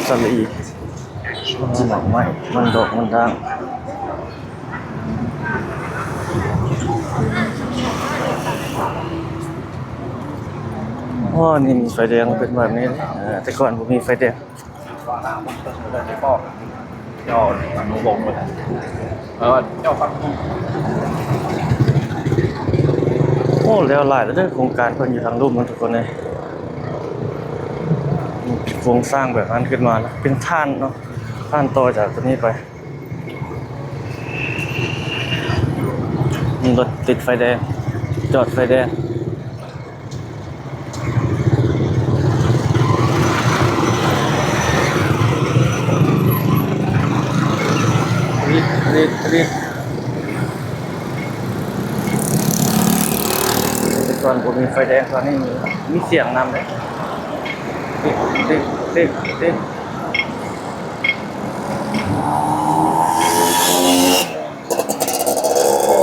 ສາລີ ໝາກໄມ້ ມັນດອກ ມັນດ້າງ. ອໍ ນີ້ມີໄຟແດງເປັນແບບນີ້ເດ້ ເອີ ແຕ່ກ່ອນບໍ່ມີໄຟແດງ. ໂອ້ ແລ້ວຫຼາຍແລ້ວເດີ ໂຄງການເພິ່ນຢູ່ທາງລຸ່ມນັ້ນ ທຸກຄົນເອີຍ. ໂຄງສ້າງແບບນັ້ນຂຶ້ນມານະ ເປັນທ່ານເນາະ ທ່ານຕໍ່ຈາກຕົວນີ້ໄປ. ມີລົດຕິດໄຟແດງ ຈອດໄຟແດງ. ແຕ່ກ່ອນບໍ່ມີໄຟແດງ ຕອນນີ້ມີ ມີສຽງນຳເດ້. ໂອ້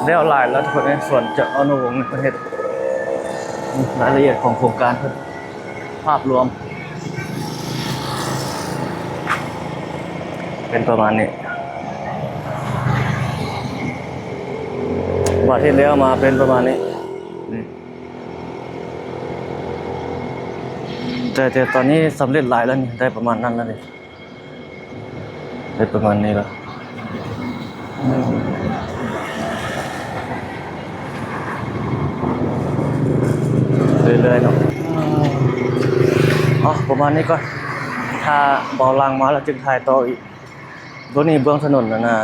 ແລ້ວຫຼາຍແລ້ວ ທຸກຄົນເອີຍ ສວນເຈົ້າອະນຸວົງນີ້ເພິ່ນເຮັດ ລາຍລະອຽດຂອງໂຄງການເພິ່ນ ພາບລວມເປັນປະມານນີ້ ບາດເຮັດແລ້ວມາເປັນປະມານນີ້ ນີ້ ແຕ່ ແຕ່ຕອນນີ້ສຳເລັດຫຼາຍແລ້ວນີ້ ໄດ້ປະມານນັ້ນແລ້ວນີ້. ໄດ້ປະມານນີ້ລະ ເລື້ອຍໆເນາະ. ເອົາປະມານນີ້ກ່ອນ ຖ້າເບົາຫຼັງມາແລ້ວຈຶ່ງຖ່າຍຕໍ່ອີກ. ຕົວນີ້ເບື້ອງຖະໜົນອັນນ່າ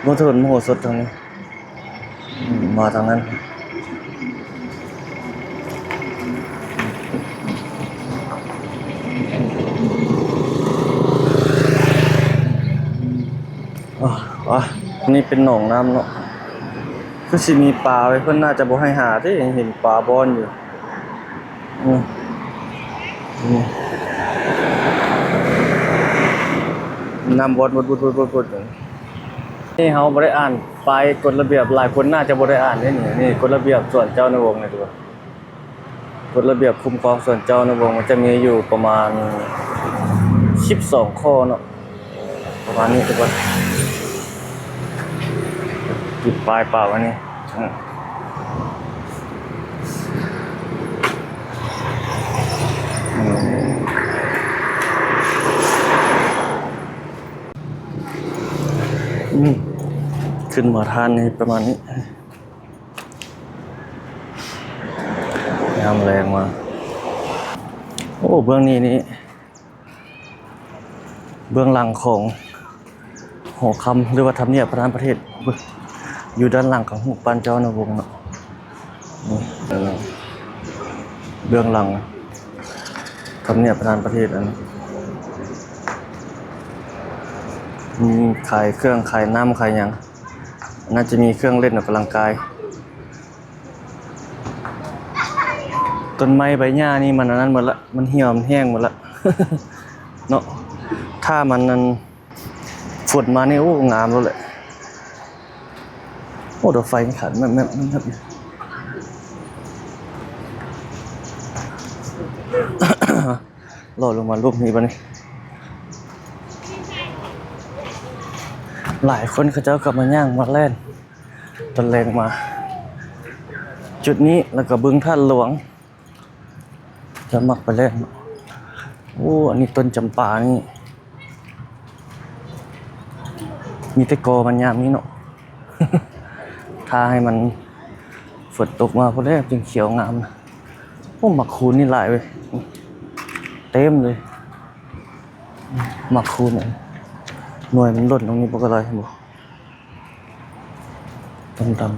ເບື້ອງຖະໜົນມະໂຫສົດທາງນີ້. ອືມ ມາທາງນັ້ນ ອາ ອາ ນີ້ເປັນໜອງນ້ຳເນາະ ຄືຊິມີປາໄວ້ ເພິ່ນໜ້າຈະບໍ່ໃຫ້ຫາເດ້ ເຫັນປາບອນຢູ່. ອືມ ອືມ ນ້ຳວອດ ວອດ ວອດ ວອດ ວອດ ວອດ ນີ້ເຮົາບໍ່ໄດ້ອ່ານປ້າຍກົດລະບຽບ ຫຼາຍຄົນໜ້າຈະບໍ່ໄດ້ອ່ານເດ້ນີ້ ນີ້ກົດລະບຽບສວນເຈົ້າອະນຸວົງນີ້ ທຸກຄົນ ກົດລະບຽບຄຸ້ມຄອງສວນເຈົ້າອະນຸວົງ ມັນຈະມີຢູ່ປະມານສິບສອງຂໍ້ເນາະ. ປະມານນີ້ທຸກຄົນ ຕິດປ້າຍປະມານນີ້ ອືມ ອືມ ອືມ ຂຶ້ນມາທາງນີ້ປະມານນີ້ ຍາມແລງມາ ໂອ້ ເບື້ອງນີ້ນີ້ ເບື້ອງຫຼັງຂອງຫໍຄຳ ຫຼືວ່າທຳນຽບປະທານປະເທດ ຢູ່ດ້ານຫຼັງຂອງຮູບປັ້ນເຈົ້າອະນຸວົງເນາະ ນີ້ ເບື້ອງຫຼັງທຳນຽບປະທານປະເທດ ອັນນີ້ ມີຂາຍເຄື່ອງ ຂາຍນ້ຳ ຂາຍຫຍັງ ໜ້າຈະມີເຄື່ອງເຫຼັ້ນອອກກຳລັງກາຍ. ຕົ້ນໄມ້ໃບຫຍ້ານີ້ມັນອັນນັ້ນໝົດລະ ມັນຫ່ຽວ ມັນແຫ້ງໝົດລະເນາະ ຖ້າມັນອັນ ຝົນມານີ້ ໂອ້ ງາມໂລດແຫຼະ. ໂອ້ ດອກໄຟນີ້ຂາດແມັບໆໆ ຫຼໍ່ລົງມາລູກນີ້ບາດນີ້ ຫຼາຍຄົນເຂົາເຈົ້າກໍມາຍ່າງມາແລ່ນ ຕອນແລງມາຈຸດນີ້ ແລ້ວກໍບຶງທາດຫຼວງ ຈະມັກໄປແລ່ນ. ໂອ້ ອັນນີ້ຕົ້ນຈຳປານີ້ ມີແຕ່ກໍມັນຍາມນີ້ເນາະ ຖ້າໃຫ້ມັນຝົນຕົກມາພຸ້ນແຫຼະຈຶ່ງຂຽວງາມນະ. ໂອ້ ໝາກຄູນນີ້ຫຼາຍເວີຍ ເຕັມເລີຍ ໝາກຄູນ ໜ່ວຍມັນຫຼົ່ນລົງນີ້ບໍ່ກະໄລ ເຫັນບໍ່? ດຳ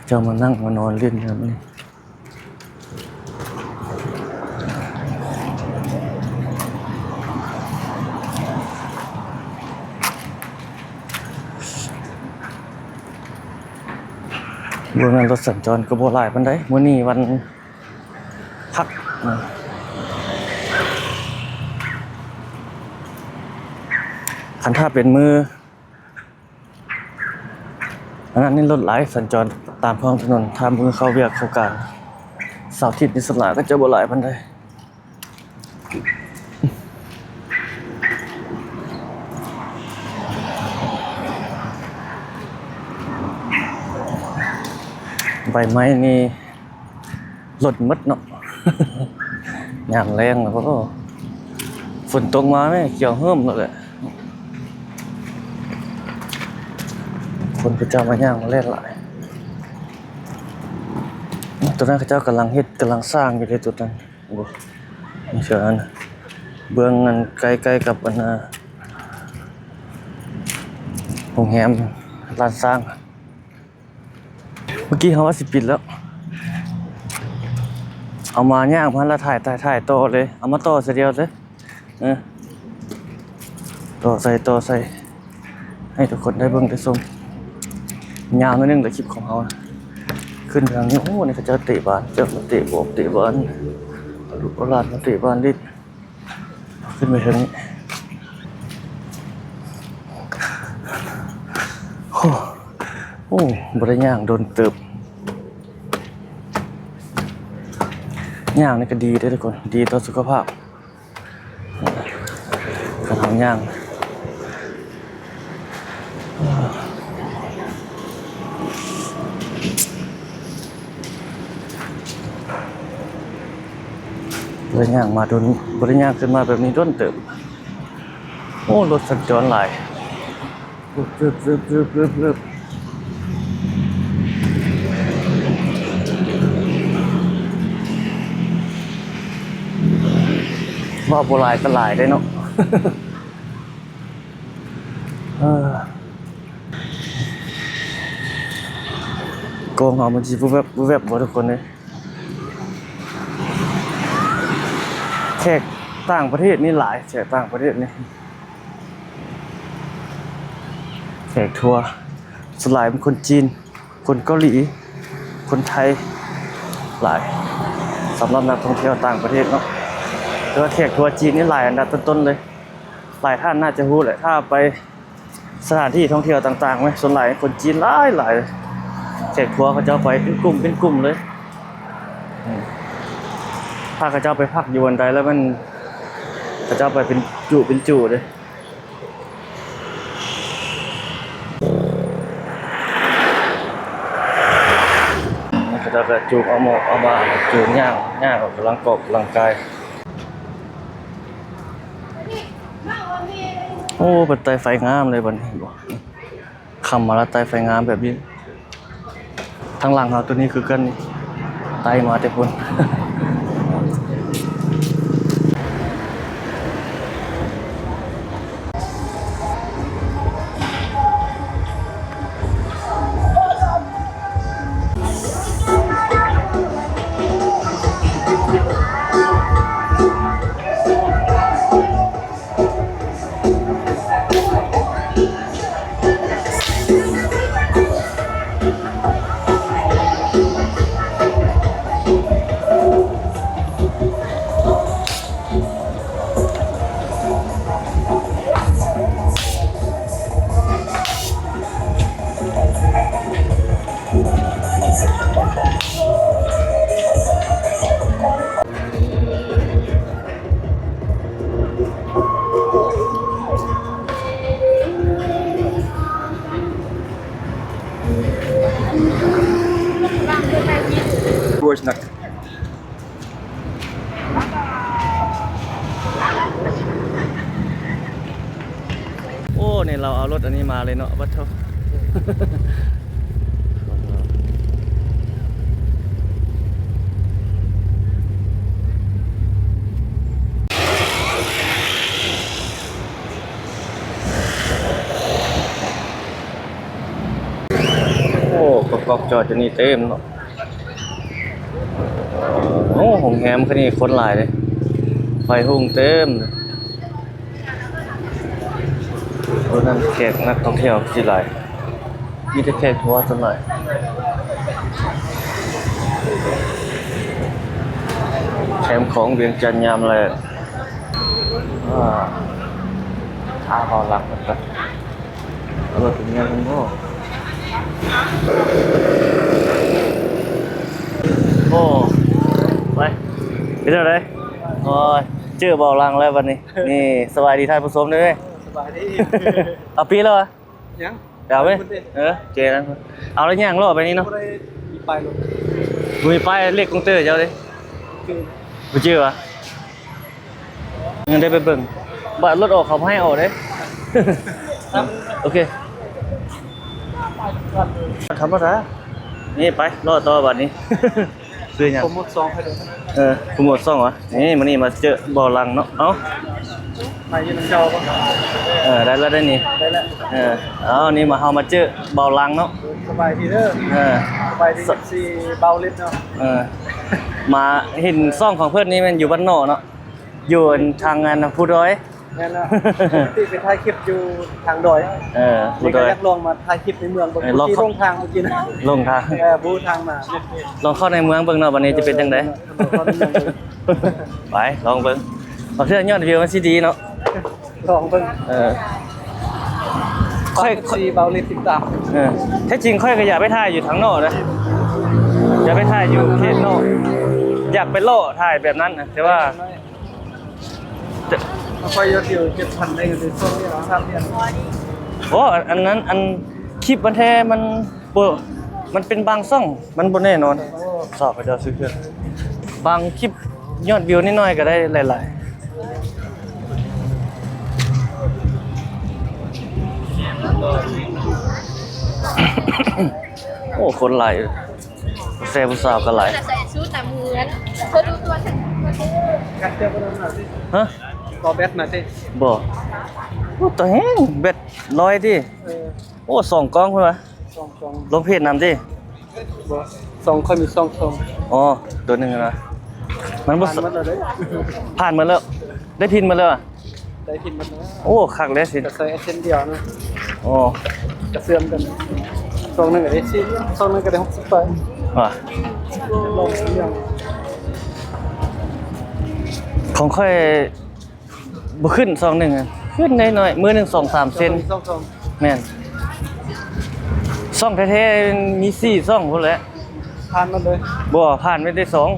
ໆ ເຈົ້າມານັ່ງມານອນຫຼິ້ນແບບນີ້. ເບື້ອງນັ້ນລົດສັນຈອນກໍບໍ່ຫຼາຍປານໃດ. ມື້ນີ້ວັນ ຄັນຖ້າເປັນມື້ ອັນນັ້ນນີ້ລົດຫຼາຍສັນຈອນຕາມທ້ອງຖະໜົນ ຖ້າມື້ເຂົ້າວຽກເຂົ້າການ ເສົາອາທິດນີ້ສ່ວນຫຼາຍກໍຈະບໍ່ຫຼາຍປານໃດ. ໃບໄມ້ນີ້ ຫຼົ່ນໝົດເນາະ ຍາມແລ້ງແລ້ວ ໂອ້ ຝົນຕົກມາແມ່ ຂຽວເຫີມແລ້ວແຫຼະ ຄົນເຂົາເຈົ້າມາຍ່າງມາແລ່ນຫຼາຍ. ໂຕນັ້ນເຂົາເຈົ້າກຳລັງເຮັດ ກຳລັງສ້າງຢູ່ເດ້ ໂຕນັ້ນ ໂອ້ ເຊື່ອນະ ເບື້ອງອັນໃກ້ໆກັບອັນນະ ໂຮງແຮມ ຮ້ານຊ້າງ. ເມື່ອກີ້ເຮົາວ່າຊິປິດແລ້ວ ເອົາມາຍ່າງມາແລ້ວ ຖ່າຍ ຖ່າຍ ຖ່າຍຕໍ່ເລີຍ ເອົາມາຕໍ່ໃສ່ດຽວເລີຍ ເອີ ຕໍ່ໃສ່ ຕໍ່ໃສ່ ໃຫ້ທຸກຄົນໄດ້ເບິ່ງໄດ້ຊົມ ຍາວໜ້ອຍໜຶ່ງເດີ ຄລິບຂອງເຮົາ ຂຶ້ນທາງນີ້ ໂອ້ ນີ້ເຂົາເຈົ້າເຕະບານ ເຈົ້າມາເຕະບອກເຕະບານ ເອົາລູກເອົາຫຼານມາເຕະບານຫຼິ້ນ. ຂຶ້ນໄປເທິງນີ້ ໂອ້ ໂອ້ ບໍ່ໄດ້ຍ່າງດົນເຕີບ ຍ່າງນີ້ກໍດີເດ້ທຸກຄົນ ດີຕໍ່ສຸຂະພາບ ຄັນເຮົາຍ່າງ. ບໍ່ໄດ້ຍ່າງມາດົນ ບໍ່ໄດ້ຍ່າງຂຶ້ນມາແບບນີ້ດົນເຕີບ. ໂອ້ ລົດສັນຈອນຫຼາຍ ເວົ້າບໍ່ຫຼາຍກໍຫຼາຍເດ້ເນາະ. ເອີ ກ້ອງເຮົາມັນຊິວຶບແວບວຶບແວບບໍ່ທຸກຄົນເອີຍ? ແຂກຕ່າງປະເທດນີ້ຫຼາຍ ແຂກຕ່າງປະເທດນີ້ ແຂກທົວ ສ່ວນຫຼາຍເປັນຄົນຈີນ ຄົນເກົາຫຼີ ຄົນໄທ ຫຼາຍ ສຳລັບນັກທ່ອງທ່ຽວຕ່າງປະເທດເນາະ. ແຕ່ວ່າແຂກທົວຈີນນີ້ຫຼາຍອັນດັບຕົ້ນໆເລີຍ. ຫຼາຍທ່ານໜ້າຈະຮູ້ແຫຼະ ຖ້າໄປສະຖານທີ່ທ່ອງທ່ຽວຕ່າງໆ ສ່ວນຫຼາຍຄົນຈີນຫຼາຍໆ. ແຂກທົວເຂົາເຈົ້າໄປເປັນກຸ່ມເປັນກຸ່ມເລີຍ. ຖ້າເຂົາເຈົ້າໄປພັກຢູ່ບ່ອນໃດແລ້ວມັນ ເຂົາເຈົ້າໄປເປັນຈຸເປັນຈຸເດ້. ເຂົາເຈົ້າກໍຈູງເອົາໝອກເອົາບາ ຈູງຍ່າງ ຍ່າງອອກກຳລັງ ອອກກຳລັງກາຍ. ໂອ້ ເພິ່ນໄຕ້ໄຟງາມເລີຍບັດນີ້ ເຫັນບໍ່? ຄ່ຳມາແລ້ວໄຕ້ໄຟງາມແບບນີ້. ທາງຫຼັງເຮົາໂຕນີ້ຄືກັນນີ້ ໄຕ້ມາແຕ່ພຸ້ນ. ໂອ້ ນີ້ລາວເອົາລົດອັນນີ້ມາເລີຍເນາະ ປະໂທ. ໂອ້ ກອກໆຈອດຢູ່ນີ້ເຕັມເນາະ. ໂອ້ ໂຮງແຮມຄືນີ້ຄົນຫຼາຍເດ້ ໄຟຮຸ່ງເຕັມເດ້. ໂຕນັ້ນແຂກນັກທ່ອງທ່ຽວຊິຫຼາຍ ມີແຕ່ແຂກທົວສ່ວນຫຼາຍ. ແຄມຂອງວຽງຈັນຍາມແລງ. ອາ ຖ້າເບົາຫຼັງເພິ່ນກໍ ເອົາລົດເປັນເມືອເພິ່ນບໍ່? ໂອ້ ໄປ ເປັນແນວໃດ? ໂອ້ຍ ເຈີເບົາຫຼັງແລ້ວບັດນີ້. ນີ້ ສະບາຍດີທ່ານຜູ້ຊົມເດີ. ສະບາຍດີ. ເອົາປີແລ້ວຫວາ? ຍັງ ເອົາເວີຍ ເອີ ເຈນະ ເອົາແລ້ວຍ່າງເລາະໄປນີ້ເນາະ. ບໍ່ໄດ້ມີປ້າຍລົດ ບໍ່ມີປ້າຍເລກກົງເຕີເຈົ້າເດ້. ບໍ່ຈື່ຫວາ? ຍັງໄດ້ໄປເບິ່ງ ບາດລົດອອກເຂົາບໍ່ໃຫ້ອອກເດ້. ໂອເຄ ທຳມະດາ. ນີ້ໄປ ເລາະຕໍ່ບາດນີ້. ຊື່ຫຍັງ? ໂປຣໂມດຊອງໃຫ້ເດີ. ເອີ ໂປຣໂມດຊອງຫວາ? ນີ້ ມື້ນີ້ມາເຈີເບົາຫຼັງເນາະ. ເອົ້າ ໄປຢູ່ນຳເຈົ້າບໍ່? ເອີ ໄດ້ແລ້ວ ໄດ້ນີ້ ໄດ້ແລ້ວ. ເອີ ເອົາ ນີ້ມາ ເຮົາມາເຈີເບົາຫຼັງເນາະ. ສະບາຍດີເດີ. ເອີ ສະບາຍດີ ເອັຟຊີ ເບົາລິດເນາະ. ເອີ ມາເຫັນຊ່ອງຂອງເພິ່ນນີ້ແມ່ນຢູ່ບ້ານນອກເນາະ ຢູ່ທາງອັນພູດອຍ. ແມ່ນແລ້ວ ປົກກະຕິໄປຖ່າຍຄລິບຢູ່ທາງດອຍ. ເອີ ນີ້ກໍຢາກລອງມາຖ່າຍຄລິບໃນເມືອງເບິ່ງ. ເອີ ເມື່ອກີ້ຫຼົງທາງ ເມື່ອກີ້ນະ ຫຼົງທາງ. ເອີ ບໍ່ຮູ້ທາງມາ ລອງເຂົ້າໃນເມືອງເບິ່ງເນາະ ບັດນີ້ຈະເປັນຈັ່ງໃດ. ເອີ ເຂົ້າໃນເມືອງເບິ່ງ ໄປລອງເບິ່ງ ບາງເທື່ອຍອດວິວມັນຊິດີເນາະ. ລອງເບິ່ງ ເອີ ຂ້ອຍ ຂ້ອຍ ເບົາລິດຕິດຕາມ. ເອີ ແທ້ຈິງຂ້ອຍກໍຢາກໄປຖ່າຍຢູ່ທາງນອກນະ ຢາກໄປຖ່າຍຢູ່ເຂດນອກ ຢາກໄປເລາະຖ່າຍແບບນັ້ນນະ ແຕ່ວ່າ ແຕ່ ຂ້ອຍຍອດວິວເຈັດພັນ ໄດ້ເງິນເດືອນສອງເດືອນສາມເດືອນ. ໂອ້ ອັນ ອັນນັ້ນ ອັນຄລິບມັນແທ້ ມັນ ບໍ່ ມັນເປັນບາງຊ່ອງ ມັນບໍ່ແນ່ນອນ. ໂອ້ ສາວເຂົາເຈົ້າຊື້ເຄື່ອງ ບາງຄລິບຍອດວິວນ້ອຍໆກໍໄດ້ຫຼາຍໆ. ໂອ້ ຄົນຫຼາຍ ແຊຜູ້ສາວກໍຫຼາຍ. ແຕ່ໃສ່ຊຸດນະເໝືອນ ເພິ່ນຮູ້ຕົວ ຮະ? ກໍແບັດມາຕິ ບໍ່? ໂອ້ ຕົວແຮງ ແບັດຮ້ອຍຕິ. ເອີ ໂອ້ ສອງກ້ອງພຸ້ນຫວາ? ສອງກ້ອງ ລົງເພຈນຳຕິ. ບໍ່ ສອງ ຂ້ອຍມີສອງຊ່ອງ. ອໍ ຕົວໜຶ່ງນະ ມັນບໍ່ ຜ່ານໝົດແລ້ວເດ້ ຜ່ານໝົດແລ້ວ ໄດ້ພິນໝົດແລ້ວຫວາ? ໄດ້ພິນໝົດແລ້ວ. ໂອ້ ຄັກເດ້ຊິ ກໍໃຊ້ເສັ້ນດຽວນະ. ໂອ້ ກະເຊື່ອມກັນ ຊ່ອງໜຶ່ງກໍໄດ້ສີ່ ຊ່ອງໜຶ່ງກໍໄດ້ຫົກສິບປາຍ. ຫວາ ລອງເລື່ອງ ຂອງຂ້ອຍ ບໍ່ຂຶ້ນຊ່ອງໜຶ່ງ ຂຶ້ນໜ້ອຍໆ ມື້ໜຶ່ງສອງສາມເຊັນ. ຊ່ອງໜຶ່ງສອງຊ່ອງ ແມ່ນ ຊ່ອງແທ້ໆມີສີ່ຊ່ອງພຸ້ນແຫຼະ. ຜ່ານໝົດເລີຍ? ບໍ່ ຜ່ານໄປແຕ່ສອງ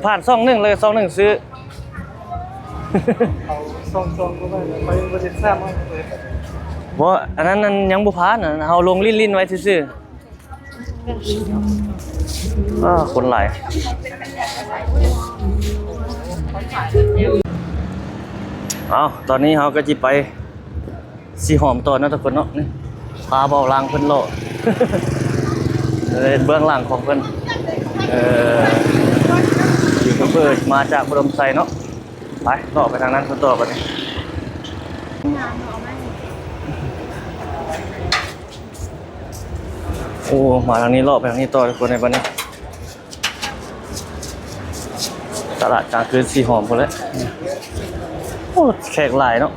ຜ່ານຊ່ອງໜຶ່ງ ແລ້ວກໍຊ່ອງໜຶ່ງຊື້. ເອົາສອງຊ່ອງບໍ່ໄດ້ ຂ້ອຍຍັງບໍ່ໄດ້ແຊມ. ບໍ່ ອັນນັ້ນ ອັນຍັງບໍ່ຜ່ານ ອັນເຮົາລົງຫຼິ້ນໆໄວ້ຊື່ໆ. ອ້າ ຄົນຫຼາຍ. ເອົາ ຕອນນີ້ເຮົາກໍຊິໄປສີຫອມຕໍ່ເນາະທຸກຄົນເນາະ. ນີ້ ພາເບົາຫຼັງເພິ່ນເລາະ ເອີ ເບື້ອງຫຼັງຂອງເພິ່ນ ເອີ ຢູທູບເບີມາຈາກອຸດົມໄຊເນາະ. ໄປ ເລາະໄປທາງນັ້ນເພິ່ນຕໍ່ບັດນີ້. ໂອ້ ມາທາງນີ້ ເລາະໄປທາງນີ້ຕໍ່ທຸກຄົນໃນບັດນີ້ ຕະຫຼາດກາງຄືນສີຫອມພຸ້ນແຫຼະ. ໂອ້ ແຂກຫຼາຍເນາະ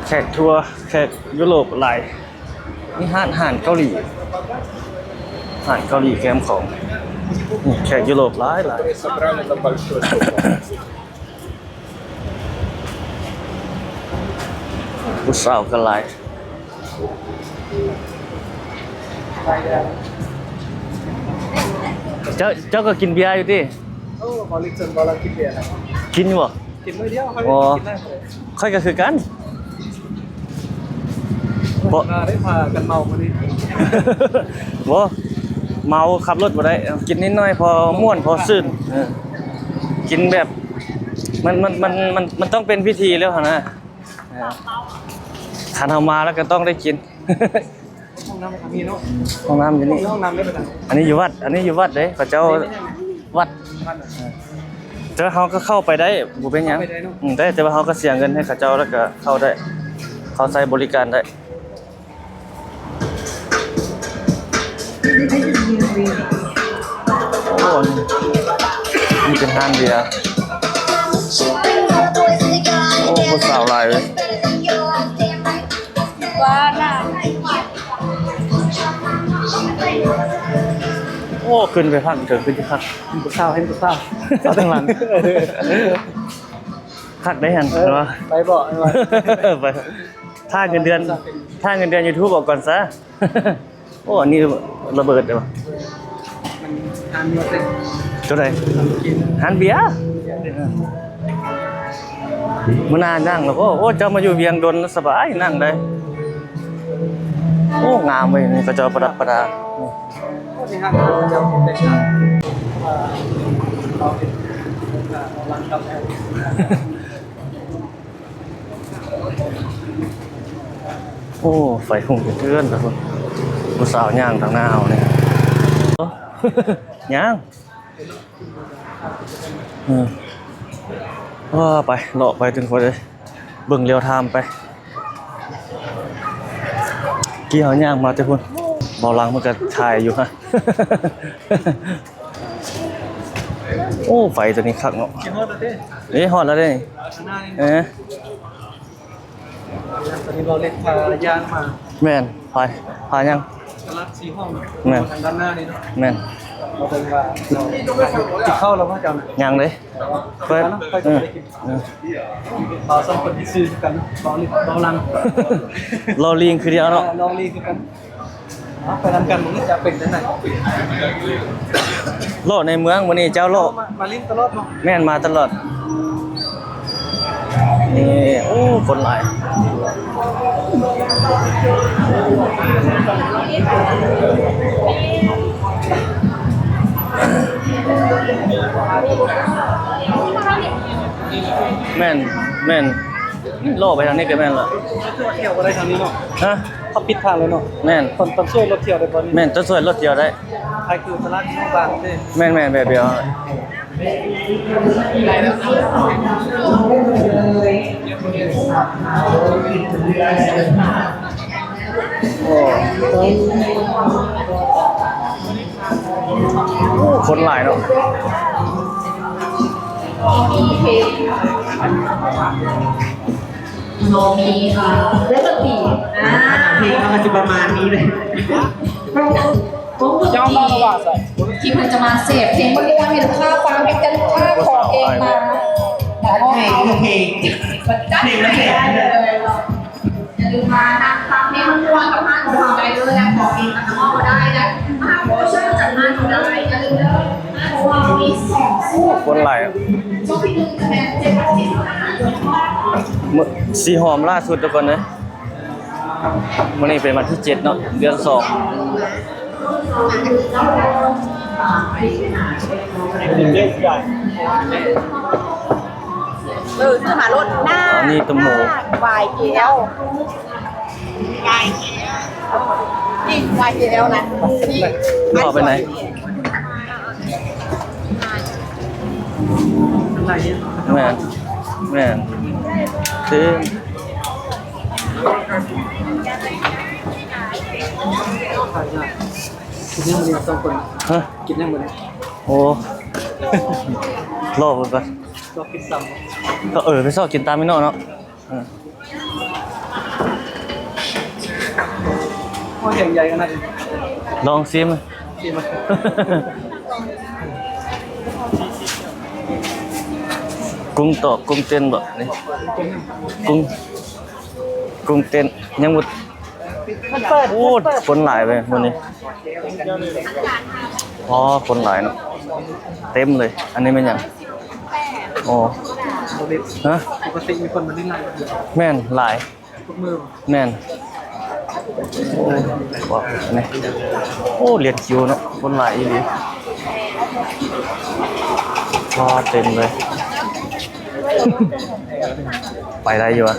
ແຂກທົ່ວ ແຂກຢູໂຣບຫຼາຍ. ມີຮ້ານອາຫານເກົາຫຼີ ຮ້ານເກົາຫຼີແຄມຂອງ ນີ້ແຂກຢູໂຣບຫຼາຍໆ. ຜູ້ສາວກໍຫຼາຍ. ເຈົ້າ ເຈົ້າກໍກິນເບຍຢູ່ຕິ? ໂອ້ ບໍ່ລິດເຊີນບໍ່ລາວກິນເບຍນະ. ກິນຢູ່ບໍ່? ກິນມື້ດຽວ ຂ້ອຍ ອໍ ກິນໄດ້. ຂ້ອຍກໍຄືກັນ. ບໍ່ ມາໄດ້ພາກັນເມົາມື້ນີ້. ບໍ່ ເມົາຂັບລົດບໍ່ໄດ້ ກິນນິດໜ້ອຍ ພໍມ່ວນ ພໍຊື່ນ. ເອີ ກິນແບບ ມັນ ມັນ ມັນ ມັນ ມັນຕ້ອງເປັນພິທີແລ້ວຫັ້ນນະ. ເອີ ຄັນເຮົາມາແລ້ວກໍຕ້ອງໄດ້ກິນ. ຫ້ອງນ້ຳກໍມີເນາະ. ຫ້ອງນ້ຳຢູ່ນີ້. ຫ້ອງນ້ຳໄດ້ປະຈຳ. ອັນນີ້ຢູ່ວັດ ອັນນີ້ຢູ່ວັດເດ້ ເຂົາເຈົ້າ ວັດ ວັດ. ເອີ ແຕ່ວ່າເຮົາກໍເຂົ້າໄປໄດ້ ບໍ່ເປັນຫຍັງ. ເຂົ້າໄປໄດ້ເນາະ. ອືມ ໄດ້ ແຕ່ວ່າເຮົາກໍເສຍເງິນໃຫ້ເຂົາເຈົ້າ ແລ້ວກໍເຂົ້າໄດ້ ເຂົ້າໃຊ້ບໍລິການໄດ້. ໂອ້ ນີ້ເປັນຮ້ານເບຍ. ໂອ້ ຜູ້ສາວຫຼາຍເວີຍ. ວ່ານະ ໂອ້ ໂອ້ ຂຶ້ນໄປພັກເຖິງ ຄືຊິຄັກ ຜູ້ສາວ ເຫັນຜູ້ສາວ ສາວທາງຫຼັງ ຄັກໄດ໋ຫັ້ນ ເອີ ເຫັນບໍ່? ໄປບໍ່? ໄປ ຖ້າເງິນເດືອນ ຖ້າເງິນເດືອນຢູທູບອອກກ່ອນຊະ. ໂອ້ ອັນນີ້ລະເບີດເດ້ວະ ມັນທານເບີດເດ້ ໂຕໃດ? ທານເບຍ ມື້ໜ້ານັ່ງແລ້ວ. ໂອ້ ໂອ້ ເຈົ້າມາຢູ່ວຽງດົນສະບາຍ ນັ່ງໄດ້. ໂອ້ ງາມເວີຍ ນີ້ເຂົາເຈົ້າປະດັບປະດາ. ໂອ້ ນີ້ຮ້ານເຂົາເຈົ້າເປັນ ເອີ ເຂົາເປັນ ເອີ ຮ້ານກາແຟ. ໂອ້ ໄຟຮຸ່ງເທື່ອນໆ ພຸ້ນ ຜູ້ສາວຍ່າງທາງໜ້າເຮົານີ້ ຍ່າງ ເອີ ວ່າໄປ ເລາະໄປ ເຖິງຄ່ອຍໄດ້ເບິ່ງລຽວທາມໄປ. ກີ້ເຮົາຍ່າງມາແຕ່ພຸ້ນ ເບົາຫຼັງເພິ່ນກະຖ່າຍຢູ່ຫັ້ນ. ໂອ້ ໄຟໂຕນີ້ຄັກເນາະ. ເອີ ຮອດແລ້ວເດ້ ຂ້າງໜ້ານີ້ ເອີ ຕອນນີ້ເຮົາເລັດພາຍ່າງມາ. ແມ່ນ ພາ ພາຍັງ ຕະຫຼາດສີຫອມ. ແມ່ນ ທາງດ້ານໜ້ານີ້ເນາະ. ແມ່ນ ເຮົາເບິ່ງວ່າເຮົາກິນເຂົ້າແລ້ວບໍ່ເຈົ້ານະ? ຍັງເດ້ ເປີດ ເອີ ເອີ ບ່າວສອງຄົນທີ່ຊື່ຄືກັນ ເບົາລິງ ເບົາຫຼັງ ລໍລີງຄືດຽວເນາະ ລໍລີງຄືກັນ. ເອົາ ໄປນຳກັນ ມັນຈະເປັນຈັ່ງໃດ? ເລາະໃນເມືອງ ມື້ນີ້ເຈົ້າເລາະ ມາ ມາຫຼິ້ນຕະຫຼອດເນາະ. ແມ່ນ ມາຕະຫຼອດ. ນີ້ ໂອ້ ຄົນຫຼາຍ ແມ່ນ ແມ່ນ ເລາະໄປທາງນີ້ກະແມ່ນລະ ເຂົາຈອດຖຽວບໍ່ໄດ້ທາງນີ້ເນາະ. ຮະ? ເຂົາປິດທາງແລ້ວເນາະ. ແມ່ນ ຕອນ ຕອນສວຍລົດຖຽວໄດ້ບໍ່ນີ້? ແມ່ນ ຕອນສວຍລົດຖຽວໄດ້. ໃຜຄືຕະຫຼາດບ້ານເດ້. ແມ່ນໆ ແບບດຽວ. ໂອ້ ຄົນຫຼາຍເນາະ. ໂນມີ ເອີ ເລເບອຣີ ອ່າ ເພງເຮົາກະຊິປະມານນີ້ແຫຼະ. ເຈົ້າມາວ່າໃສ? ທີ່ເພິ່ນຈະມາເສບເພງມ່ວນໆ ໃຫ້ລູກຄ້າຟັງ ເພງແຕ່ລູກຄ້າຂໍເອງມາ. ໂອເຄ ໂອເຄ ເພງມັນເສບ. ຢ່າລືມມານັ່ງຟັງເພງມ່ວນໆກັບຮ້ານຂອງເຮົາໄດ້ເລີຍ ແລະ ຂໍເພງກັບນ້ອງເຮົາໄດ້ ແລະ ມາຮັບໂບເຊີຈາກຮ້ານເຮົາໄດ້. ຢ່າລືມເດີ ຮ້ານຂອງເຮົາມີສອງ ຄົນຫຼາຍ ສີຫອມລ່າສຸດທຸກຄົນເອີຍ. ມື້ນີ້ເປັນວັນທີເຈັດເນາະ ເດືອນສອງ. ເອີ ຊື້ມາໂລດ ອັນນີ້ຕົ້ມໝູ ວາຍແກ້ວ ວາຍແກ້ວ ນີ້ ວາຍແກ້ວນະ ນີ້ ເຂົ້າໄປໃນ ແມ່ນ ແມ່ນ ເອີ. ກິນຫຍັງມື້ນີ້ສອງຄົນ? ຮະ? ກິນຫຍັງມື້ນີ້? ໂອ້ ລໍເບິ່ງກ່ອນ ລໍກິນຕຳ ເອີ ໄປຊອກກິນຕຳອີກເນາະ. ເອີ ໂອ້ ແຮງໃຫຍ່ຂະໜາດນີ້ ລອງຊີມ ຊີມ ກຸ້ງຕອກ ກຸ້ງເຕັ້ນບໍນີ້? ກຸ້ງ ກຸ້ງເຕັ້ນ ຍັງບໍ່ ໂອ້ ຄົນຫຼາຍເວີຍມື້ນີ້. ອໍ ຄົນຫຼາຍເນາະ ເຕັມເລີຍ. ອັນນີ້ແມ່ນຫຍັງ? ອໍ ຮະ? ປົກກະຕິມີຄົນມາຫຼິ້ນຫຼາຍ ແມ່ນ ຫຼາຍ ແມ່ນ ໂອ້ ນີ້ ໂອ້ ລຽນຄິວເນາະ ຄົນຫຼາຍອີ່ຫຼີ. ວ້າ ເຕັມເລີຍ ໄປໄດ້ຢູ່ຫວາ?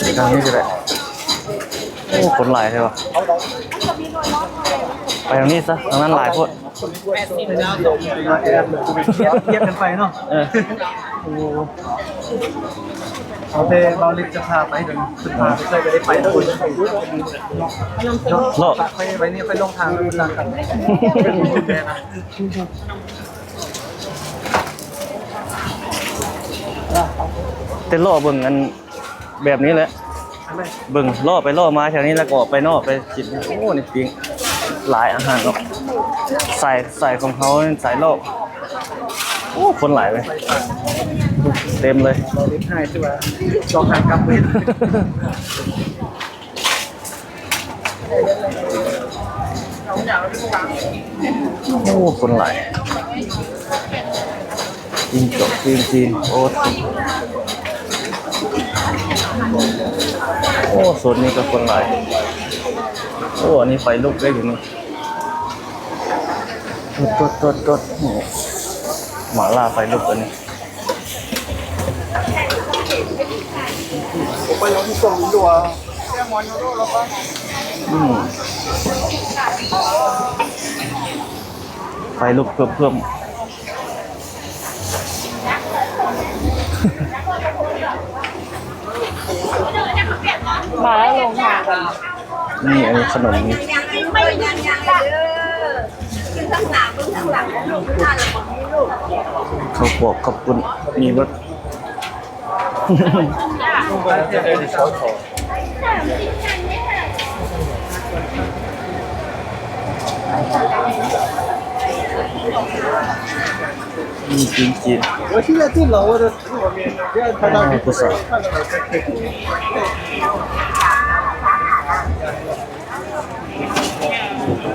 ໄປທາງນີ້ກະໄດ້. ໂອ້ ຄົນຫຼາຍແທ້ຫວາ. ໄປທາງນີ້ຊະ ທາງນັ້ນຫຼາຍໂພດ. ແອບກັນໄປເນາະ. ເອີ ໂອ້ ເອົາແຕ່ເບົາລິດຈະພາໄປ ດຽວນີ້ພາໄປໃສກະໄດ້ໄປທຸກຄົນເນາະ. ເລາະ ຂ້ອຍໄວ້ນີ້ ຂ້ອຍຫຼົງທາງ ໄປນຳກັນ ແຕ່ເລາະເບິ່ງອັນ ແບບນີ້ແຫຼະ ເບິ່ງເລາະໄປເລາະມາແຖວນີ້ ແລ້ວກະອອກໄປນອກໄປກິນ. ໂອ້ ນີ້ປີ້ງ ຫຼາຍອາຫານເນາະ. ສາຍ ສາຍຂອງເຮົາ ສາຍເລາະ. ໂອ້ ຄົນຫຼາຍເວີຍ ເຕັມເລີຍ. ໂອ້ ຄົນຫຼາຍ. ຈີນເກາະ ຈີນ ຈີນ ໂອ້ ໂອ້ ໂຊນນີ້ກໍຄົນຫຼາຍ. ໂອ້ ອັນນີ້ໄຟລຸກເດ້ຢູ່ນີ້. ໂຕດ ໂຕດ ໂຕດ ໂຕດ. ໂອ້ ໝາລ່າໄຟລຸກອັນນີ້. ອືມ ໄຟລຸກເພີ່ມໆ. ມາແລ້ວ ລົງທາງກັນ. ນີ້ ອັນນີ້ຂະໜົມນີ້ ເຂົ້າປອກ ເຂົ້າປຸ້ນ ມີເບິດ. ມີຈີນ ຈີນ.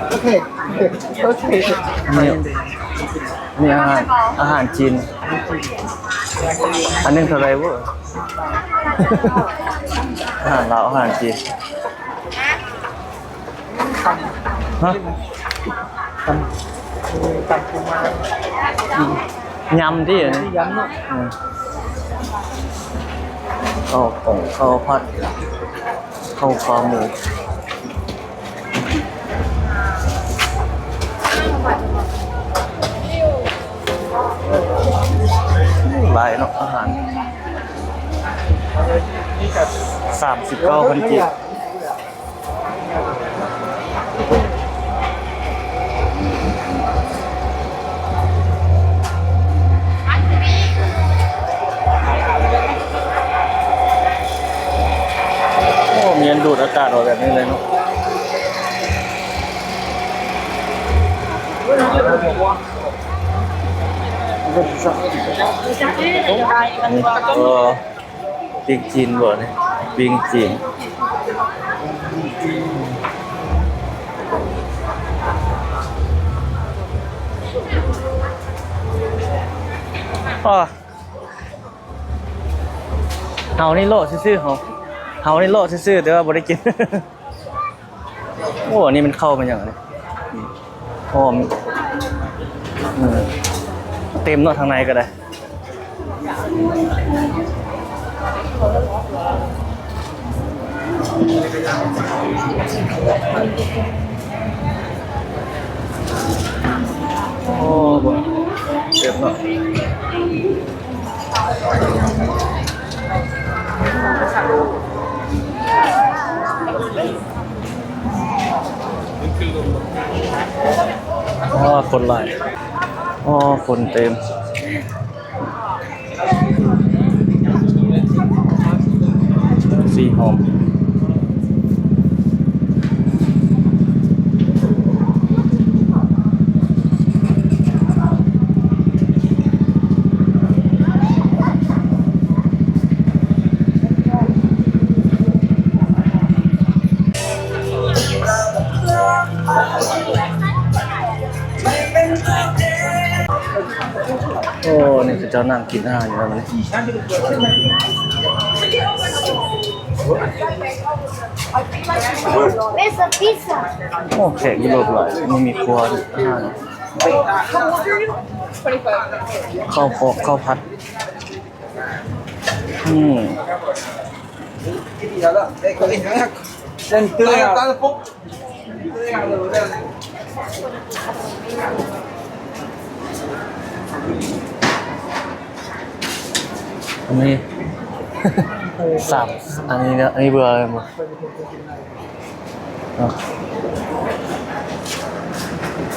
ໂອເຄ ໂອເຄ ນີ້ ນີ້ອາຫານ ອາຫານຈີນ. ອັນໜຶ່ງເທົ່າໃດເວີ້? ອາຫານລາວ ອາຫານຈີນ. ຮະ? ຕຳ ຕຳ ຕຳປູມ້າ ອືມ ຍຳຕິ ອັນນີ້ ຍຳເນາະ. ອືມ ເຂົ້າກົງ ເຂົ້າຜັດ ເຂົ້າຂາໝູ ຫຼາຍເນາະ ອາຫານ. ສາມສິບເກົ້າພັນກີບ. ໂອ້ ມີອັນດູດອາກາດອອກແບບນີ້ເລີຍເນາະ. ນີ້ ເອີ ປີ້ງຈີນບໍ່ນີ້? ປີ້ງຈີນ. ອໍ ເຮົານີ້ເລາະຊື່ໆ ເຮົາ ເຮົານີ້ເລາະຊື່ໆ ແຕ່ວ່າບໍ່ໄດ້ກິນ. ໂອ້ ອັນນີ້ມັນເຂົ້າມາຫຍັງອັນນີ້? ໂອ້ ອືມ ເຕັມເນາະ ທາງໃນກໍໄດ້. ໂອ້ ເຕັມເນາະ. ອໍ ຄົນຫຼາຍ ອໍ ຄົນເຕັມ. ສີຫອມ. ໂອ້ ນີ້ເຂົາເຈົ້ານັ່ງກິນອາຫານຢູ່ນຳນີ້. Pizza, pizza. ໂອ້ ແຂກຢູ່ໂລບຫຼາຍ ນີ້ມີຄົວອາຫານ ເຂົ້າຂອກ ເຂົ້າຜັດ. ອືມ ອັນນີ້ ສາມ ອັນນີ້ເນາະ ອັນນີ້ເບື່ອແມ່ນບໍ່? ເນາະ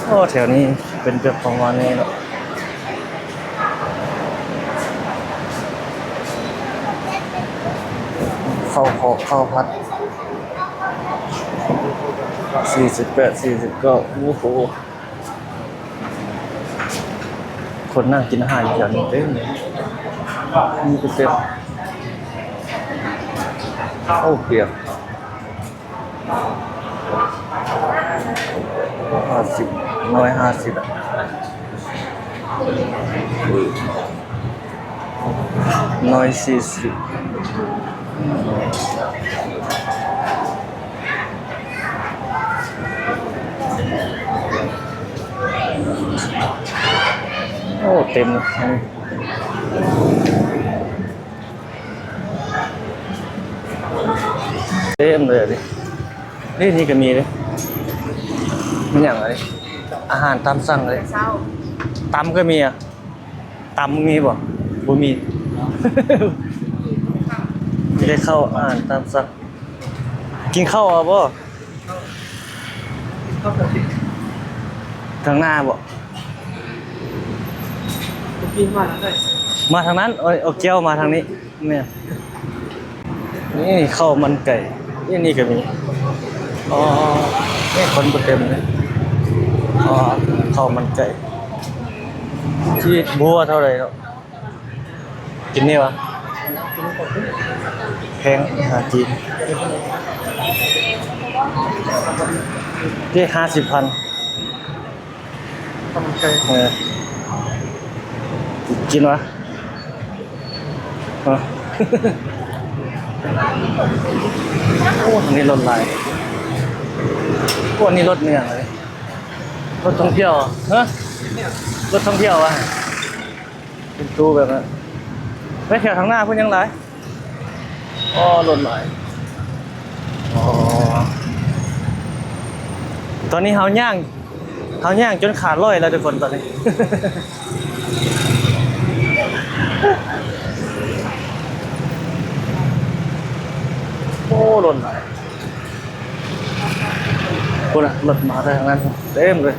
ໂອ້ ແຖວນີ້ເປັນແບບປະມານນີ້ເນາະ ເຂົ້າຂອກ ເຂົ້າຜັດ ສີ່ສິບແປດ ສີ່ສິບເກົ້າ ໂອ້ໂຫ. ຄົນນັ່ງກິນອາຫານຢູ່ແຖວນີ້ເຕັມເລີຍ ມີເຕັມ. ໂອ້ ປຽກ ຫ້າສິບ ໜ່ວຍຫ້າສິບ ໜ່ວຍສີ່ສິບ. ໂອ້ ເຕັມ ເຕັມເລີຍນີ້ ນີ້ ນີ້ກໍມີເດ້. ແມ່ນຫຍັງອັນນີ້? ອາຫານຕາມສັ່ງເລີຍ. ຕຳກໍມີອະ? ຕຳມີບໍ່? ບໍ່ມີ. ມີແຕ່ເຂົ້າ ອາຫານຕາມສັ່ງ. ກິນເຂົ້າເອົາບໍ່? ທາງໜ້າບໍ່? ມາທາງນັ້ນ ເອົາແກ້ວມາທາງນີ້. ແມ່ນ ນີ້ເຂົ້າມັນໄກ່ ນີ້ ນີ້ກໍມີ. ອໍ ນີ້ຄົນບໍ່ເຕັມເລີຍ. ອໍ ເຂົ້າມັນໄກ່ ທີ່ບໍ່ວ່າເທົ່າໃດເນາະ. ກິນນີ້ຫວາ? ແພງ ອາຫານຈີນ ເດ້ ຫ້າສິບພັນ. ເອີ ກິນຫວາ? ຮະ ໂອ້ ອັນນີ້ລົດຫຼາຍ. ໂອ້ ອັນນີ້ລົດເມືອງເລີຍ ລົດທ່ອງທ່ຽວ. ຮະ ລົດທ່ອງທ່ຽວຫວາ? ເປັນຕູ້ແບບນັ້ນ. ໄປແຖວທາງໜ້າພຸ້ນຍັງຫຼາຍ. ອໍ ລົດຫຼາຍ. ອໍ ຕອນນີ້ເຮົາຍ່າງ ເຮົາຍ່າງຈົນຂາລ້ອຍແລ້ວທຸກຄົນຕອນນີ້. ໂອ້ ລົດຫຼາຍ. ພຸ້ນນະ ລົດມາແຕ່ທາງນັ້ນເຕັມເລີຍ.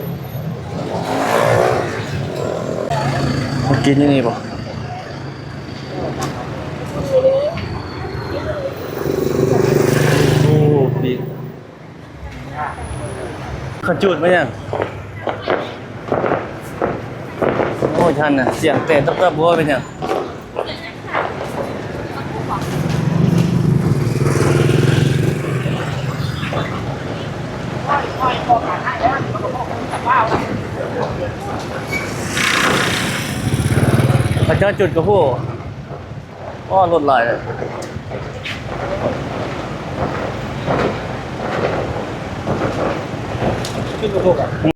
ມາກິນຢູ່ນີ້ບໍ່? ໂອ້ ປີກ ເຂົ້າຈູດມາຫຍັງ? ໂອ້ຍ ຫັ້ນນະ ສຽງແຕກຕັບໆ ບໍ່ເປັນຫຍັງ. ເຂົາເຈົ້າຈຸດກະໂພ. ອໍ ລົດຫຼາຍເລີຍ. ຈຸດກະໂພ.